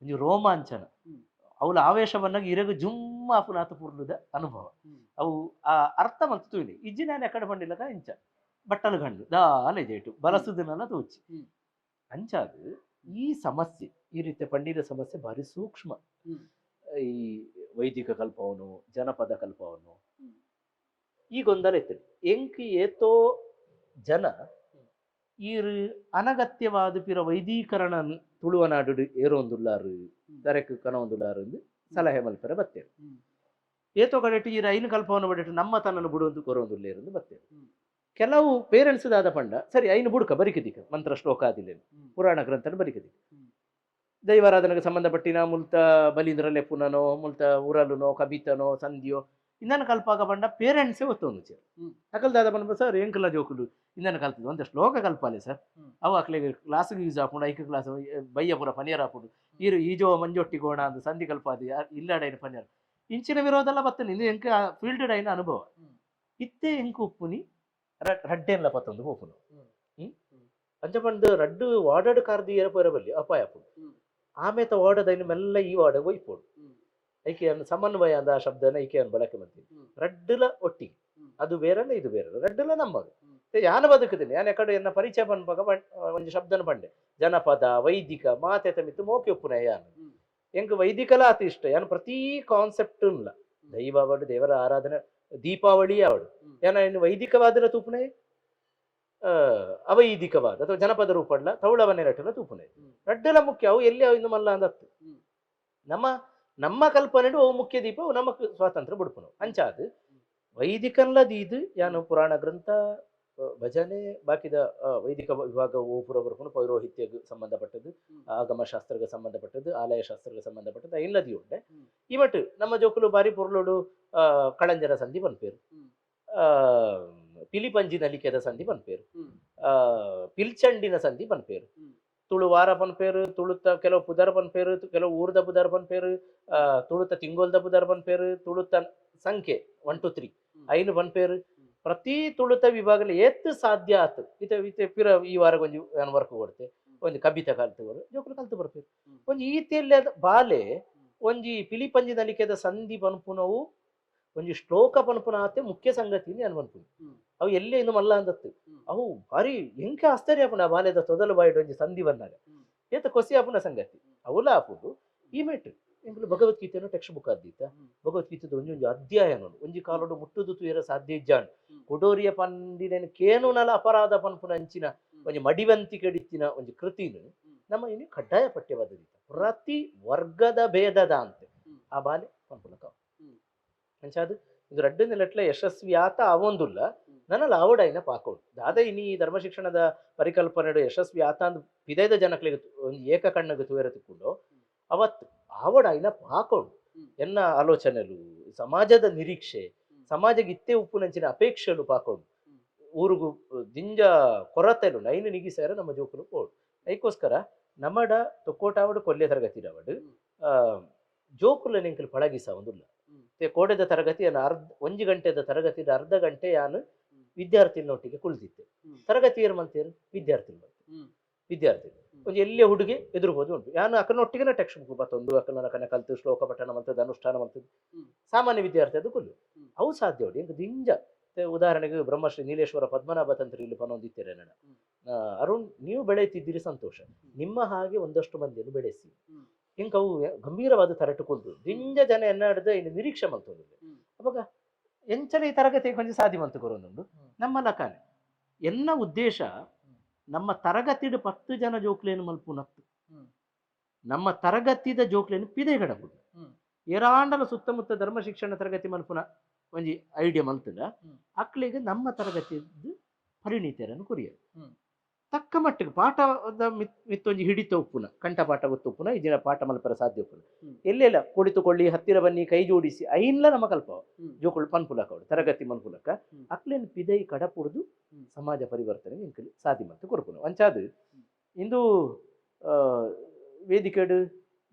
ಒಂಜಿ ರೋಮಾಂಚನ ಅವಳ ಆವೇಶವನ್ನಾಗಿ ಇರಗು ಜುಮ್ಮ ಆಪುನಾತ ಪೊರ್ಲುದ ಅನುಭವ ಅವು ಆ ಅರ್ಥ ಮಲ್ತು ತೂಯಿನಿ. ಇಜ್ಜಿ ನಾನು ಎಕಡೆ ಬಂಡಿಲ್ಲಕ ಇಂಚ ಬಟ್ಟಲು ಗಂಡು ದಾಲೆ ಜೇಟು ಬಲಸುದಿನಲ್ಲ ತೋಚಿ ಅಂಚಾದ ಈ ಸಮಸ್ಯೆ ಈ ರೀತಿಯ ಪಂಡಿರ ಸಮಸ್ಯೆ ಭಾರಿ ಸೂಕ್ಷ್ಮ. ಈ ವೈದಿಕ ಕಲ್ಪವನು ಜನಪದ ಕಲ್ಪವನು ಈ ಗೊಂದಲ ಇತ್ತು. ಎಂಕ್ ಏತೋ ಜನ ಈರು ಅನಗತ್ಯವಾದ ಪಿರ ವೈದೀಕರಣ ತುಳುವನಾಡು ಏರೋಂದುಲ್ಲಾರು ದರೆಕ್ ಕನೊಂದುಲ್ಲಾರು ಎಂದು ಸಲಹೆ ಮಲ್ಪೆರ ಬತ್ತೇರು. ಏತೋ ಕಡೆಟು ಈ ಐನು ಕಲ್ಪವನ್ನು ಬಡಿಟ್ಟು ನಮ್ಮ ತನ್ನನ್ನು ಬಿಡುವಂದು ಕೊರೊಂದುಲ್ಲೇರೆಂದು ಬತ್ತೇರು. ಕೆಲವು ಪೇರೆಂಟ್ಸ್ ದಾದ ಪಂಡ ಸರಿ ಐನು ಬುಡುಕ ಬರಿಕದಿಕ ಮಂತ್ರ ಶ್ಲೋಕ ಆದಿಲ್ಲೇನು ಪುರಾಣ ಗ್ರಂಥನ ಬರಿಕದಿಕ ದೈವಾರಾಧನೆಗೆ ಸಂಬಂಧಪಟ್ಟಿನ ಮುಲ್ತ ಬಲೀಂದ್ರ ಲೆಪ್ಪುನನೋ ಮುಲ್ತ ಉರಲುನೋ ಕಬಿತನೋ ಸಂಧಿಯೋ ಇಂದನ ಕಲ್ಪಾಗ ಪಂಡ ಪೇರೆಂಟ್ಸೇ ಒತ್ತೊಂದು ಚೇರು ಅಕಲ್ದಾದ ಪಂಡ ಸರ್ ಎಂಕಲ ಜೋಕುಲು ಇಂದನ ಕಲ್ತದ್ದು ಒಂದು ಶ್ಲೋಕ ಕಲ್ಪಾಲೆ ಸರ್ ಅವು ಅಕ್ಲೆಗೆ ಕ್ಲಾಸ್ಗೆ ಯೂಸ್ ಆಪುಂಡು ಐಕ ಕ್ಲಾಸ್ ಬಯ್ಯ ಪುರ ಪನಿಯರ್ ಆಪುಂಡು ಈರು ಈಜೋ ಮಂಜೊಟ್ಟಿ ಗೋಣ ಅಂದು ಸಂಧಿ ಕಲ್ಪಾದಿ ಇಲ್ಲಾಡೈನ ಪನಿಯರ್ ಇಂಚಿನ ವಿರೋಧಲ್ಲ ಬತ್ತನೆ ಇದು ಎಂಕ ಫೀಲ್ಡ್ ಐನ ಅನುಭವ ಇತ್ತೆ ಎಂಕ ಉಪ್ಪುನಿ ರಡ್ಡೆನ್ಲ ಪತ್ತೊಂದು ಹೋಪುನು ಅಂಚ ಪಂಡು ರಡ್ಡು ವಾಡಾಡು ಕಾರ್ದು ಏರ ಬಲ್ಲಿ ಅಪಾಯ ಆಪುಂಡು ಆಮೇತ ವಾಡದೈನ ಮೆಲ್ಲ ಈ ವಾಡ ಒಯ್ಪೋಡು ಐಕೆ ಸಮನ್ವಯ ಅಂದ ಆ ಶಬ್ದನ ಐಕೆ ಬಳಕೆ ಮಾಡ್ತೀನಿ ರಡ್ಡುಲ ಒಟ್ಟಿಗೆ ಅದು ಬೇರಲ್ಲ ಇದು ಬೇರೆ ರಡ್ಡುಲ ನಮ್ಮದು ಯಾನ ಬದುಕುದಿನಿ ಯಾನ್ ಎಕಡೆ ಎನ್ನ ಪರಿಚಯ ಪನ್ಪಗ ಒಂಜಿ ಶಬ್ದನ ಪಂಡೆ ಜನಪದ ವೈದಿಕ ಮಾತೆತ ಮಿತ್ತು ಮೋಕೆ ಉಪ್ಪುನ ಯಾನು ಎಂಕ್ ವೈದಿಕಲ ಅತಿ ಇಷ್ಟ ಯಾನ್ ಪ್ರತಿ ಕಾನ್ಸೆಪ್ಟ್ ಇಲ್ಲ ದೈವ ಅವಡು ದೇವರ ಆರಾಧನೆ ದೀಪಾವಳಿ ಅವಡು ಯಾನ ಇನ್ನು ವೈದಿಕವಾದ ತೂಪುನೆ ಅವೈದಿಕವಾದ ಅಥವಾ ಜನಪದ ರೂಪಡ್ಲ ತೌಳವನೆ ರಟ್ಟಲ ತೂಪುನೆ ರಡ್ಡಲ ಮುಖ್ಯ ಅವು ಎಲ್ಲಿ ಅವು ಇನ್ನು ಮಲ್ಲ ಅಂದತ್ತು ನಮ್ಮ ನಮ್ಮ ಕಲ್ಪನೆ ಅವು ಮುಖ್ಯ ದೀಪ ಅವು ನಮ್ಮ ಸ್ವಾತಂತ್ರ್ಯ ಬುಡ್ಪುನು ಅಂಚಾದು ವೈದಿಕನ್ಲ ದೀದು ಯಾನು ಪುರಾಣ ಗ್ರಂಥ ಭಜನೆ ಬಾಕಿದ ವೈದಿಕ ವಿಭಾಗ ಓಪುರ ಬರ್ಪುನು ಪೌರೋಹಿತ್ಯಕ್ಕೆ ಸಂಬಂಧಪಟ್ಟದ್ದು ಆಗಮಶಾಸ್ತ್ರಕ್ಕೆ ಸಂಬಂಧಪಟ್ಟದ್ದು ಆಲಯ ಶಾಸ್ತ್ರಕ್ಕೆ ಸಂಬಂಧಪಟ್ಟದ್ದು ಇಲ್ಲದಿ ಉಂಡೆ ಇವಟ್ಟು ನಮ್ಮ ಜೋಕುಲು ಬಾರಿ ಪೊರ್ಲೋಡು ಕಳಂಜರ ಸಂಧಿ ಪನ್ಪೇರು ಪಿಲಿಪಂಜಿ ನಲಿಕೆದ ಸಂಧಿ ಪನ್ಪೇರು ಪಿಲ್ಚಂಡಿನ ಸಂಧಿ ಪನ್ಪೇರು ತುಳು ವಾರ ಪನ್ಪೇರು ತುಳುತ ಕೆಲವು ಪುದರ್ ಪನ್ಪೇರು ಕೆಲವು ಊರ್ದ ಪುದರ್ ಪನ್ಪೇರು ತುಳುತ ತಿಂಗೋಲ್ದ ಪುದರ್ ಪನ್ಪೇರು ತುಳುತ ಸಂಖ್ಯೆ 1 2 3 5 ಪನ್ಪೇರು ಪ್ರತಿ ತುಳುತ ವಿಭಾಗದಲ್ಲಿ ಏತ್ ಸಾಧ್ಯ ಆತು ಇತ ಇತ ಪಿರ ಈ ವಾರ ಒಂಜಿ ವರ್ಕ್ ಕೊಡ್ತೆ ಒಂಜಿ ಕಬಿತ ಕಲ್ತು ಜೋಕುಲು ಕಲ್ತು ಬರ್ಪೇರು ಒಂಜಿ ಈತೆಲ್ಲ ಬಾಲೆ ಒಂಜಿ ಪಿಲಿಪಂಜಿ ನಲಿಕೆದ ಸಂಧಿ ಪನ್ಪುನವು ಒಂಜಿ ಶ್ಲೋಕ ಪನ್ಪುನ ಆತೆ ಮುಖ್ಯ ಸಂಗತಿ ಅನ್ ಪನ್ಪುನಿ ಅವು ಎಲ್ಲೇ ಇನ್ನು ಮಲ್ಲ ಅಂದತ್ತು ಅವು ಭಾರಿ ಎಂಕೆ ಆಶ್ಚರ್ಯ ಆಪುಂಡು ಆ ಬಾಲೆದ ತೊದಲು ಬಾಯಿಡು ಒಂಜಿ ಸಂಧಿ ಬಂದಾಗ ಏತ ಕೊಸಿ ಆಪುನ ಸಂಗತಿ ಅವುಲ ಆಪುಂಡು ಈ ಮೇಟ್ ಎಂಕುಲು ಭಗವದ್ಗೀತೆಯನ್ನು ಟೆಕ್ಸ್ಟ್ ಬುಕ್ ಆದ್ದೀತ ಭಗವದ್ಗೀತೆದ ಒಂಜಿ ಒಂಜಿ ಅಧ್ಯಾಯ ನೋಡು ಒಂಜಿ ಕಾಲೋಡು ಮುಟ್ಟುದು ತೂಯರ ಸಾಧ್ಯ ಇಜ್ಜಾಂಡ್ ಕೊಡೋರಿಯ ಪಂಡಿನ ಕೇನುನಲ ಅಪರಾಧ ಪನ್ಪುನ ಅಂಚಿನ ಒಂಜಿ ಮಡಿವಂತಿಕೆ ಡಿತ್ತಿನ ಒಂಜಿ ಕೃತಿನ ನಮ್ಮ ಇನ್ನು ಕಡ್ಡಾಯ ಪಠ್ಯವಾದದೀತ ಪ್ರತಿ ವರ್ಗದ ಭೇದದ ಅಂತೆ ಆ ಬಾಲೆ ಪನ್ಪುನಕ ಅಂಚಾದು ಇದು ರಡ್ಡು ನೆಲಟ್ಲ ಯಶಸ್ವಿ ಆತ ಅವೊಂದುಲ್ಲ ನನ್ನ ಆವಡೈನ ಪಾಕೋಡು ದಾದ ಇನಿ ಧರ್ಮ ಶಿಕ್ಷಣದ ಪರಿಕಲ್ಪನೆ ಯಶಸ್ವಿ ಆತ ಅಂದ್ ಪಿದೈದ ಜನಕ್ಲಿಗೆ ಒಂದು ಏಕ ಕಣ್ಣಗೆ ತೂಯರ ತಿಕ್ಕೊಂಡು ಅವತ್ತು ಆವಡೈನ ಪಾಕೋಡು ಎನ್ನ ಆಲೋಚನೆಲು ಸಮಾಜದ ನಿರೀಕ್ಷೆ ಸಮಾಜಕ್ಕೆ ಇತ್ತೆ ಉಪ್ಪುನಂಚಿನ ಅಪೇಕ್ಷೆಲು ಪಾಕೋಡು ಊರುಗು ದಿಂಜ ಕೊರತೆಲು ನೈನು ನಿಗಿಸಾರ ನಮ್ಮ ಜೋಕುಲು ಪೋಡು ಐಕೋಸ್ಕರ ನಮ್ಮಡ ತೊಕ್ಕೋಟಾವಡು ಕೊಲ್ಯ ತರಗತಿ ಅವಡು ಜೋಕುಲ ನಿಂಕಲು ಪಳಗಿಸ ಒಂದುಲ್ಲ ಕೋಡೆದ ತರಗತಿಯನ್ನು ಅರ್ಧ ಒಂಜಿ ಗಂಟೆದ ತರಗತಿ ಅರ್ಧ ಗಂಟೆ ಯಾನು ವಿದ್ಯಾರ್ಥಿನೊಟ್ಟಿಗೆ ಕುಳಿತಿತ್ತೆ ತರಗತಿ ಏರು ಮಂತೇರು ವಿದ್ಯಾರ್ಥಿ ವಿದ್ಯಾರ್ಥಿ ಒಂಜಿ ಎಲ್ಲೇ ಹುಡುಗಿ ಎದುರುಬೋದು ಉಂಟು ಯಾನು ಅಕ್ಕನೊಟ್ಟಿಗೆ ಟೆಕ್ಸ್ಟ್ ಬುಕ್ ಬತ್ತೊಂದು ಅಕ್ಕನ ಕನ ಕಲ್ತು ಶ್ಲೋಕ ಪಠಣ ಮಂತದ್ದು ಅನುಷ್ಠಾನ ಮಂತದ್ದು ಸಾಮಾನ್ಯ ವಿದ್ಯಾರ್ಥಿ ಅದು ಕುಲ್ಲು ಅವು ಸಾಧ್ಯ ಉಂಟು ಎಂಕ್ ದಿಂಜ ಉದಾಹರಣೆಗೆ ಬ್ರಹ್ಮಶ್ರೀ ನೀಲೇಶ್ವರ ಪದ್ಮನಾಭ ತಂತ್ರಿ ಇಲ್ಲಿ ಪನೊಂದಿತ್ತಾರೆ ನನ್ನ ಅರುಣ್ ನೀವು ಬೆಳೆಯುತ್ತಿದ್ದೀರಿ ಸಂತೋಷ ನಿಮ್ಮ ಹಾಗೆ ಒಂದಷ್ಟು ಮಂದಿಯನ್ನು ಬೆಳೆಸಿ ಇಂಕ ಅವು ಗಂಭೀರವಾದ ತರಟು ಕೊಲ್ದು ದಿಂಜ ಜನ ಎನ್ನಾಡ್ದ ಇನ್ನು ನಿರೀಕ್ಷೆ ಮಂತೊಂದು ಅವಾಗ ಎಂಚಲ ಈ ತರಗತಿ ಕೊಂಚ ಸಾಧಿ ಮಂತು ಕೊರೊಂದುಂಡು ನಮ್ಮ ಲಕಾನೆ ಎನ್ನ ಉದ್ದೇಶ ನಮ್ಮ ತರಗತಿಡು 10 ಜನ ಜೋಕ್ಲೇನು ಮಲ್ಪುನತ್ತು ನಮ್ಮ ತರಗತಿದ ಜೋಕ್ಲೇನು ಪಿದೆಗಡಬುದು ಏರಾಂಡಲ ಸುತ್ತಮುತ್ತ ಧರ್ಮ ಶಿಕ್ಷಣ ತರಗತಿ ಮಲ್ಪುನ ಒಂಜಿ ಐಡಿಯಾ ಮಲ್ತದ ಅಕ್ಲಿಗೆ ನಮ್ಮ ತರಗತಿದ್ದು ಪರಿಣಿತರನ್ನು ಕೊರಿಯರು ತಕ್ಕ ಮಟ್ಟಿಗೆ ಪಾಠದ ಮಿತ್ತೊಂಜಿ ಹಿಡಿತ ಉಪ್ಪುನ ಕಂಠಪಾಠ ಗೊತ್ತುಪ್ಪುನ ಈ ದಿನ ಪಾಠ ಮಲ್ಪರ ಸಾಧ್ಯ ಉಪ್ಪುನ ಎಲ್ಲೆಲ್ಲ ಕುಳಿತುಕೊಳ್ಳಿ ಹತ್ತಿರ ಬನ್ನಿ ಕೈ ಜೋಡಿಸಿ ಐನ್ಲ ನಮ್ಮ ಕಲ್ಪ ಜೋಕುಳು ಪನ್ಪುಲಕ ಅವಳು ತರಗತಿ ಮನ್ಪುಲಕ ಅಕ್ಲೇನು ಪಿದೈ ಕಡಪುಡ್ದು ಸಮಾಜ ಪರಿವರ್ತನೆ ಇಂಕಲಿ ಸಾಧಿ ಮಂತು ಕೊರ್ಪುನು ಅಂಚಾದು ಇಂದು ವೇದಿಕೆಡು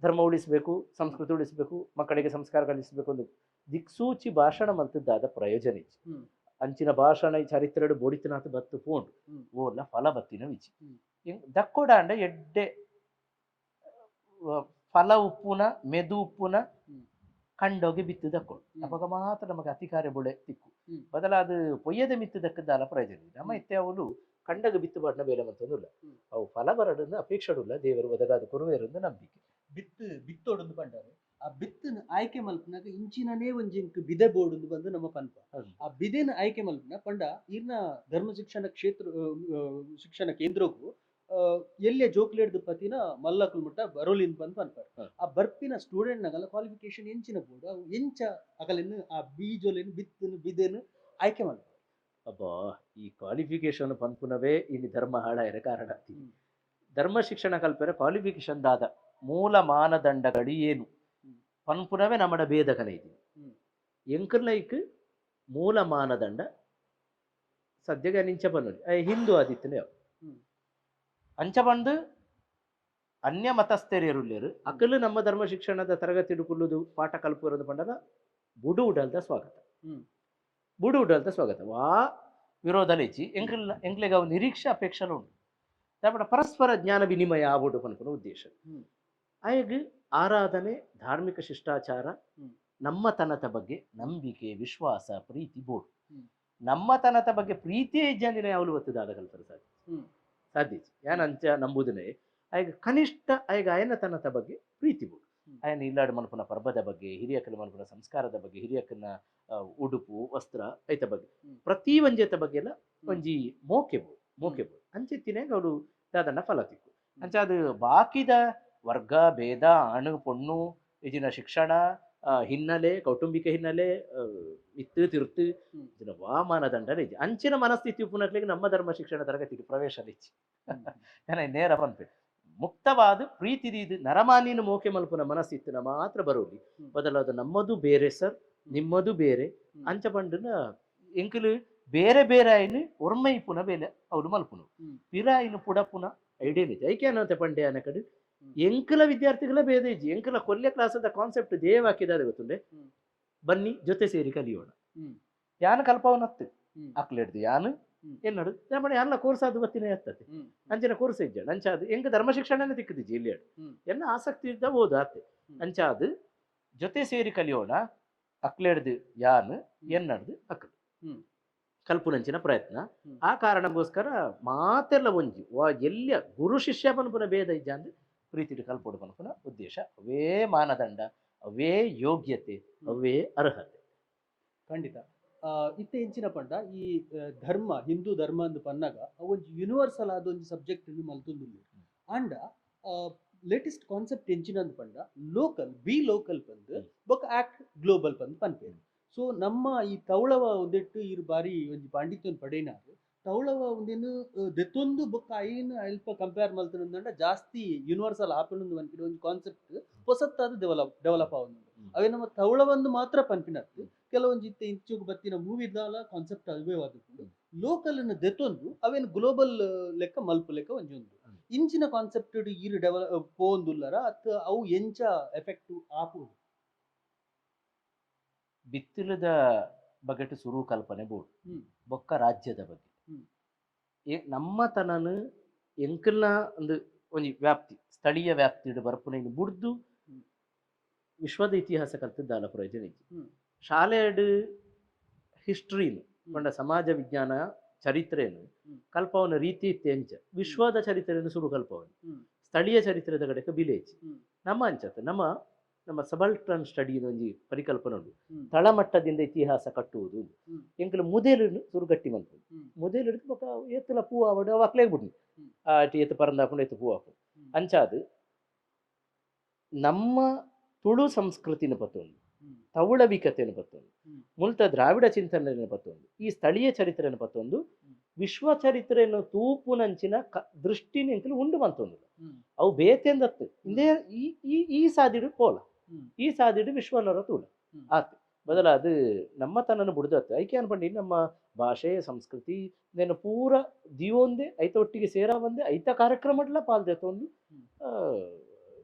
ಧರ್ಮ ಉಳಿಸಬೇಕು ಸಂಸ್ಕೃತಿ ಉಳಿಸಬೇಕು ಮಕ್ಕಳಿಗೆ ಸಂಸ್ಕಾರ ಕಲಿಸಬೇಕು ಒಂದು ದಿಕ್ಸೂಚಿ ಭಾಷಣ ಮಂತದ್ದಾದ ಪ್ರಯೋಜನ ಇಚ್ಚಿ ಅಂಚಿನ ಭಾಷಣ ಚರಿತ್ರೆಡು ಬೋಡಿತನಾಥ ಬತ್ತು ಪೋಂಡು ಓಲ್ಲ ಫಲ ಬತ್ತಿನ ವಿಚಿ ದಕ್ಕೋಡ ಅಂಡ ಎಡ್ಡೆ ಫಲ ಉಪ್ಪುನ ಮೆದು ಉಪ್ಪುನ ಕಂಡೋಗಿ ಬಿತ್ತು ದಕ್ಕೋಡು ಅವಾಗ ಮಾತ್ರ ನಮಗೆ ಅತಿಕಾರ್ಯ ಬೊಳೆ ತಿಕ್ಕು ಬದಲಾದ ಪೊಯ್ಯದ ಮಿತ್ತು ದಕ್ಕದಾಲ ಪ್ರಯೋಜನ ನಮ್ಮ ಇತ್ತೆ ಅವಳು ಕಂಡಗ ಬಿತ್ತು ಬಾಡ್ನ ಬೇಲೆ ಮಂತೊಂದುಲ್ಲ ಅವು ಫಲ ಬರಡನ್ನು ಅಪೇಕ್ಷೆಡುಲ್ಲ ದೇವರು ಒದಗಾದ ಕುರುವೇರೊಂದು ನಂಬಿಕೆ ಬಿತ್ತು ಬಿತ್ತೋಡೊಂದು ಪಂಡಾರೆ ಆ ಬಿತ್ತನ್ ಆಯ್ಕೆ ಮಲ್ಪನಾಗ ಇಂಚಿನನೇ ಒಂಜಿ ಇಂಕ್ ಬಿದೆ ಬೋರ್ಡ್ ಬಂದು ನಮ್ಮ ಪನ್ಪ. ಆ ಬಿದೆನ ಆಯ್ಕೆ ಮಲ್ಪನ ಪಂಡ ಈರ್ನ ಧರ್ಮ ಶಿಕ್ಷಣ ಕ್ಷೇತ್ರ ಶಿಕ್ಷಣ ಕೇಂದ್ರಗೂ ಎಲ್ಲಿಯ ಜೋಕ್ಲೇಡ್ದು ಪತಿನ ಮಲ್ಲಕುಲ್ ಮುಟ್ಟ ಬರೋಲಿನ್ ಬಂದು ಪನ್ಪಾರ್. ಆ ಬರ್ಪಿನ ಸ್ಟೂಡೆಂಟ್ ನಗಲ ಕ್ವಾಲಿಫಿಕೇಶನ್ ಎಂಚಿನ ಬೋರ್ಡ್ ಅವು ಎಂಚ ಅಗಲೆನ್ ಆ ಬೀಜೊಲೆನ್ ಬಿತ್ತನ್ ಬಿದೆನ್ ಆಯ್ಕೆ ಮಲ್ಪ. ಅಬ್ಬಾ, ಈ ಕ್ವಾಲಿಫಿಕೇಶನ್ ಪನ್ಪುನವೇ ಇಲ್ಲಿ ಧರ್ಮ ಹಾಳಾಯರ ಕಾರಣ. ಧರ್ಮ ಶಿಕ್ಷಣ ಕಲ್ಪರೆ ಕ್ವಾಲಿಫಿಕೇಶನ್ ದಾದ ಮೂಲ ಮಾನದಂಡಗಳು ಏನು ಪನ್ಪುನವೇ ನಮ್ಮಡ ಭೇದಕನ ಐತಿ. ಎಂಕರ್ಲೈಕ್ ಮೂಲ ಮಾನದಂಡ ಸದ್ಯಗೆ ನಿಂಚ ಬನ್ನೋಡಿ ಹಿಂದೂ ಆದಿತ್ತನೇ ಅಂಚ ಬಂದು ಅನ್ಯ ಮತಸ್ಥೆರಿಯರುಳ್ಳೇರು ಅಕಲು ನಮ್ಮ ಧರ್ಮ ಶಿಕ್ಷಣದ ತರಗತಿ ಕುಲ್ಲುದು ಪಾಠ ಕಲ್ಪುರದ ಪಂಡಲ ಬುಡು ಉಡಲ್ದ ಸ್ವಾಗತ, ಬುಡು ಉಡಲ್ದ ಸ್ವಾಗತ ವಾ ವಿರೋಧ ಲೇಚಿ ಎಂಕ್ಲ ಎಂಕ್ಲೆಗ ಅವು ನಿರೀಕ್ಷೆ ಅಪೇಕ್ಷೆ ಉಂಡು. ದಾಪಡ ಪರಸ್ಪರ ಜ್ಞಾನ ವಿನಿಮಯ ಆವುಡು ಪನ್ಪುನ ಉದ್ದೇಶ. ಆಯಗ್ ಆರಾಧನೆ, ಧಾರ್ಮಿಕ ಶಿಷ್ಟಾಚಾರ, ನಮ್ಮತನದ ಬಗ್ಗೆ ನಂಬಿಕೆ, ವಿಶ್ವಾಸ, ಪ್ರೀತಿ ಬೋಡು. ನಮ್ಮತನದ ಬಗ್ಗೆ ಪ್ರೀತಿಯೇ ಇಜ್ಜಂದಿನ ಯಾವಲು ಒತ್ತುದಾದ ಕಲ್ಪನೆ ಸಾಧ್ಯ ಸಾಧ್ಯ ಯಾನ್ ಅಂಚ ನಂಬುದನೆ. ಆಯಗ ಕನಿಷ್ಠ ಆಯಗ ಅಯನತನದ ಬಗ್ಗೆ ಪ್ರೀತಿ ಬೋಡು. ಅಯನ ಇಲ್ಲಾಡು ಮನ್ಪುನ ಪರ್ಬದ ಬಗ್ಗೆ, ಹಿರಿಯಕನ ಮನ್ಪುನ ಸಂಸ್ಕಾರದ ಬಗ್ಗೆ, ಹಿರಿಯಕನ ಉಡುಪು ವಸ್ತ್ರ ಐತ ಬಗ್ಗೆ, ಪ್ರತಿ ಒಂಜೆತ ಬಗ್ಗೆ ಎಲ್ಲ ಒಂಜಿ ಮೋಕೆ ಬೋಡು, ಮೋಕೆ ಬೋಡು. ಅಂಚೆತ್ತಿನಾಗ ಅವಳು ದಾದಣ್ಣ ಫಲ ತಿಕ್ಕು. ಅಂಚ ಅದು ಬಾಕಿದ ವರ್ಗ ಭೇದ, ಅಣು ಪೊಣ್ಣು, ಇದಿನ ಶಿಕ್ಷಣ ಹಿನ್ನೆಲೆ, ಕೌಟುಂಬಿಕ ಹಿನ್ನೆಲೆ, ಇತ್ತು ತಿರುತ್ತು ಇದನ್ನ ವಾ ಮಾನದಂಡ ಇಜ್ಜಿ. ಅಂಚಿನ ಮನಸ್ಥಿತಿ ಉಪ್ಪುನಕ್ಲಿಗೆ ನಮ್ಮ ಧರ್ಮ ಶಿಕ್ಷಣ ತರಗತಿಗೆ ಪ್ರವೇಶ ಇಚ್ಚಿ ನೇರ ಪನ್ಪೆ ಮುಕ್ತವಾದ ಪ್ರೀತಿ ಇದು ನರಮಾನಿನ ಮೋಕೆ ಮಲ್ಪುನ ಮನಸ್ಥಿತಿನ ಮಾತ್ರ ಬರೋಲಿ. ಬದಲಾದ ನಮ್ಮದು ಬೇರೆ ಸರ್, ನಿಮ್ಮದು ಬೇರೆ ಅಂಚ ಪಂಡನ ಎಂಕಲು ಬೇರೆ ಬೇರೆ ಆಯ್ನು ಒರ್ಮೈ ಪುನ ಬೇಲೆ ಅವ್ರು ಮಲ್ಪುನು ಪಿರ ಆಯ್ನು ಪುಡಪುನ ಐಡಿಯಾ ಐಕೆ ಅನ್ನಂತೆ ಪಂಡೆ ಅನ್ನ ಕಡೆ ಎಂಕಲ ವಿದ್ಯಾರ್ಥಿಗಳ ಭೇದ ಇಜ್ಜಿ. ಎಂಕಲ ಕೊಲ್ಯ ಕ್ಲಾಸದ ಕಾನ್ಸೆಪ್ಟ್ ದೇವ್ ಹಾಕಿದ್ದಾರೆ ಗೊತ್ತುಂಡೆ, ಬನ್ನಿ ಜೊತೆ ಸೇರಿ ಕಲಿಯೋಣ. ಯಾನ್ ಕಲ್ಪವನತ್ತು ಅಕ್ಲೆಡ್ದು ಯಾನ್ ಎನ್ನಡು ನಮ್ಮ ಯಾನ್ಲ ಕೋರ್ಸ್ ಅದು ಬತ್ತಿನ ಎತ್ತತೆ ಅಂಚಿನ ಕೋರ್ಸ್ ಇಜ್ಜಾಣ. ಅಂಚ ಅದು ಎಂಕ ಧರ್ಮ ಶಿಕ್ಷಣನೇ ತಿಕ್ಕದಿಜ್ಜಿ ಇಲ್ಲಿ ಎನ್ನ ಆಸಕ್ತಿ ಇದ್ದ ಓದು ಆತೆ. ಅಂಚ ಅದು ಜೊತೆ ಸೇರಿ ಕಲಿಯೋಣ, ಅಕ್ಲೆಡ್ದು ಯಾನ್ ಎನ್ನಡ್ದು ಅಕ್ಲು ಕಲ್ಪುನಂಚಿನ ಪ್ರಯತ್ನ. ಆ ಕಾರಣಕ್ಕೋಸ್ಕರ ಮಾತೆಲ್ಲ ಒಂಜಿ ವಾ ಎಲ್ಲಿಯ ಗುರು ಶಿಷ್ಯ ಪನ್ಪುನ ಭೇದ ಇಜ್ಜ ಅಂದ್ರೆ ಪ್ರೀತಿಡು ಕಲ್ಪೊಡು ಪನ್ಪುನ ಉದ್ದೇಶ. ಅವೇ ಮಾನದಂಡ, ಅವೇ ಯೋಗ್ಯತೆ, ಅವೇ ಅರ್ಹತೆ. ಖಂಡಿತ. ಇತ್ತೆ ಎಂಚಿನ ಪಂಡ ಈ ಧರ್ಮ, ಹಿಂದೂ ಧರ್ಮ ಅಂದು ಪನ್ನಾಗ ಒಂಜಿ ಯೂನಿವರ್ಸಲ್ ಆದ ಒಂಜಿ ಸಬ್ಜೆಕ್ಟ್ ಮಲ್ತೊಂದುಲ್ಲೆರ್. ಆಂಡ ಲೇಟೆಸ್ಟ್ ಕಾನ್ಸೆಪ್ಟ್ ಎಂಚಿನ ಅಂದ್ ಪಂಡ local, B local ಪಂದ್ ಬೊಕ ಆಕ್ಟ್ ಗ್ಲೋಬಲ್ ಪಂದ್ ಪನ್ಪೆರ್. ಸೊ ನಮ್ಮ ಈ ತೌಳವ ಒಂದೆಟ್ಟು ಇರು ಬಾರಿ ಒಂಜಿ ಪಾಂಡಿತ್ಯನ್ ಪಡೆಯಿನಾರು ತೌಳವ ಒಂದೇನು ದೆತ್ತೊಂದು ಬೊಕ್ಕ ಐನ್ ಅಲ್ಪ ಕಂಪೇರ್ ಮಲ್ತನಂದಂಡ ಜಾಸ್ತಿ ಯೂನಿವರ್ಸಲ್ ಆಪುಂಡು ಪನ್ಪಿನ ಒಂಜಿ ಕಾನ್ಸೆಪ್ಟ್ ಪೊಸತ್ತಾದ ಡೆವಲಪ್ ಡೆವಲಪ್ ಆವೊಂದುಂಡು. ಅವೇ ನಮ್ಮ ತೌಳವಂದು ಮಾತ್ರ ಪನ್ಪಿನತ್ತು ಕೆಲವೊಂಜಿ ಇತ್ತೆ ಇಂಚುಗು ಬತ್ತಿನ ಮೂವಿದಾಲ ಕಾನ್ಸೆಪ್ಟ್ ಅವೇ ಆದುಂಡು. ಲೋಕಲ್ ನ್ ದೆತ್ತೊಂದು ಅವೇನು ಗ್ಲೋಬಲ್ ಲೆಕ್ಕ ಮಲ್ಪು ಲೆಕ್ಕ ಒಂಜಿ ಉಂಡು. ಇಂಚಿನ ಕಾನ್ಸೆಪ್ಟ್ ಈರ್ ಡೆವಲಪ್ ಪೋವೊಂದುಲ್ಲರ ಅತ್ ಅವು ಎಂಚ ಎಫೆಕ್ಟ್ ಆಪುಂಡು? ಬಿತ್ತಿಲದ ಬಗೆಟ್ ಸುರು ಕಲ್ಪನೆ ಬೋಡು ಬೊಕ್ಕ ರಾಜ್ಯದ ಬಗ್ಗೆ ನಮ್ಮ ತನನು ಎಂಕಲ್ನ ಒಂದು ಒಂಜಿ ವ್ಯಾಪ್ತಿ, ಸ್ಥಳೀಯ ವ್ಯಾಪ್ತಿ ಬರ್ಪುನ ಬುಡ್ದು ವಿಶ್ವದ ಇತಿಹಾಸ ಕಲ್ತಿದ್ದಾಲ ಪ್ರಯೋಜನ ಇಜ್ಜಿ. ಶಾಲೆಡ್ ಹಿಸ್ಟ್ರಿನು ಪಂಡ ಸಮಾಜ ವಿಜ್ಞಾನ ಚರಿತ್ರೆನು ಕಲ್ಪವನ ರೀತಿ ಇತ್ತೆ ಎಂಚ ವಿಶ್ವದ ಚರಿತ್ರೆಯನ್ನು ಸುರು ಕಲ್ಪವನು ಸ್ಥಳೀಯ ಚರಿತ್ರೆದ ಕಡೆಗೆ ಬಿಲೇಜ್ ನಮ್ಮ ಅಂಚತ್ ನಮ್ಮ ನಮ್ಮ ಸಬಲ್ಟರ್ನ್ ಸ್ಟಡಿ ಒಂಜಿ ಪರಿಕಲ್ಪನೆ ಉಂಟು. ತಳಮಟ್ಟದಿಂದ ಇತಿಹಾಸ ಕಟ್ಟುವುದು ಎಂಕಲು ಮುದೇಲು ಸುರು ಗಟ್ಟಿ ಮನ್ಪುಂಡು. ಮುದೇಲು ಹಿಡಿದು ಬೊಕ ಏತುಲ ಪೂ ಆವಡು ಅವು ಅಕ್ಲೇಗ್ ಬಿಡ್ನು ಆ ಏತು ಪರಂದಾಪುಂಡು ಏತು ಪೂ ಆಪುಂಡು. ಅಂಚಾದ್ ನಮ್ಮ ತುಳು ಸಂಸ್ಕೃತಿನ ಪತ್ತೊಂದು, ತೌಳವಿಕತೆಯನ್ನು ಪತ್ತೊಂದು, ಮುಲ್ತ ದ್ರಾವಿಡ ಚಿಂತನೆಯನ್ನು ಪತ್ತೊಂದು, ಈ ಸ್ಥಳೀಯ ಚರಿತ್ರೆಯನ್ನು ಪತ್ತೊಂದು, ವಿಶ್ವ ಚರಿತ್ರೆಯನ್ನು ತೂಪುನಂಚಿನ ದೃಷ್ಟಿನ ಎಂಕಲು ಉಂಡು ಮಂತೊಂದು ಅವು ಬೇತೆಂದತ್ತು ಇಂದೇ ಈ ಈ ಈ ಸಾದಿಡು ಪೋಲ ಈ ಸಾದಿಡು ವಿಶ್ವನರ ತೂಲ ಆತು ಬದಲಾದ ನಮ್ಮ ತನ್ನನ್ನು ಬುಡ್ದತ್ತು. ಐಕೆ ಅನ್ಪಂಡಿ ನಮ್ಮ ಭಾಷೆ ಸಂಸ್ಕೃತಿ ನೇನು ಪೂರ ದಿವೊಂದೇ ಐತ ಒಟ್ಟಿಗೆ ಸೇರ ಬಂದೆ ಐತ ಕಾರ್ಯಕ್ರಮಡ್ಲ ಪಾಲ್ದೆತ್ತೊಂದು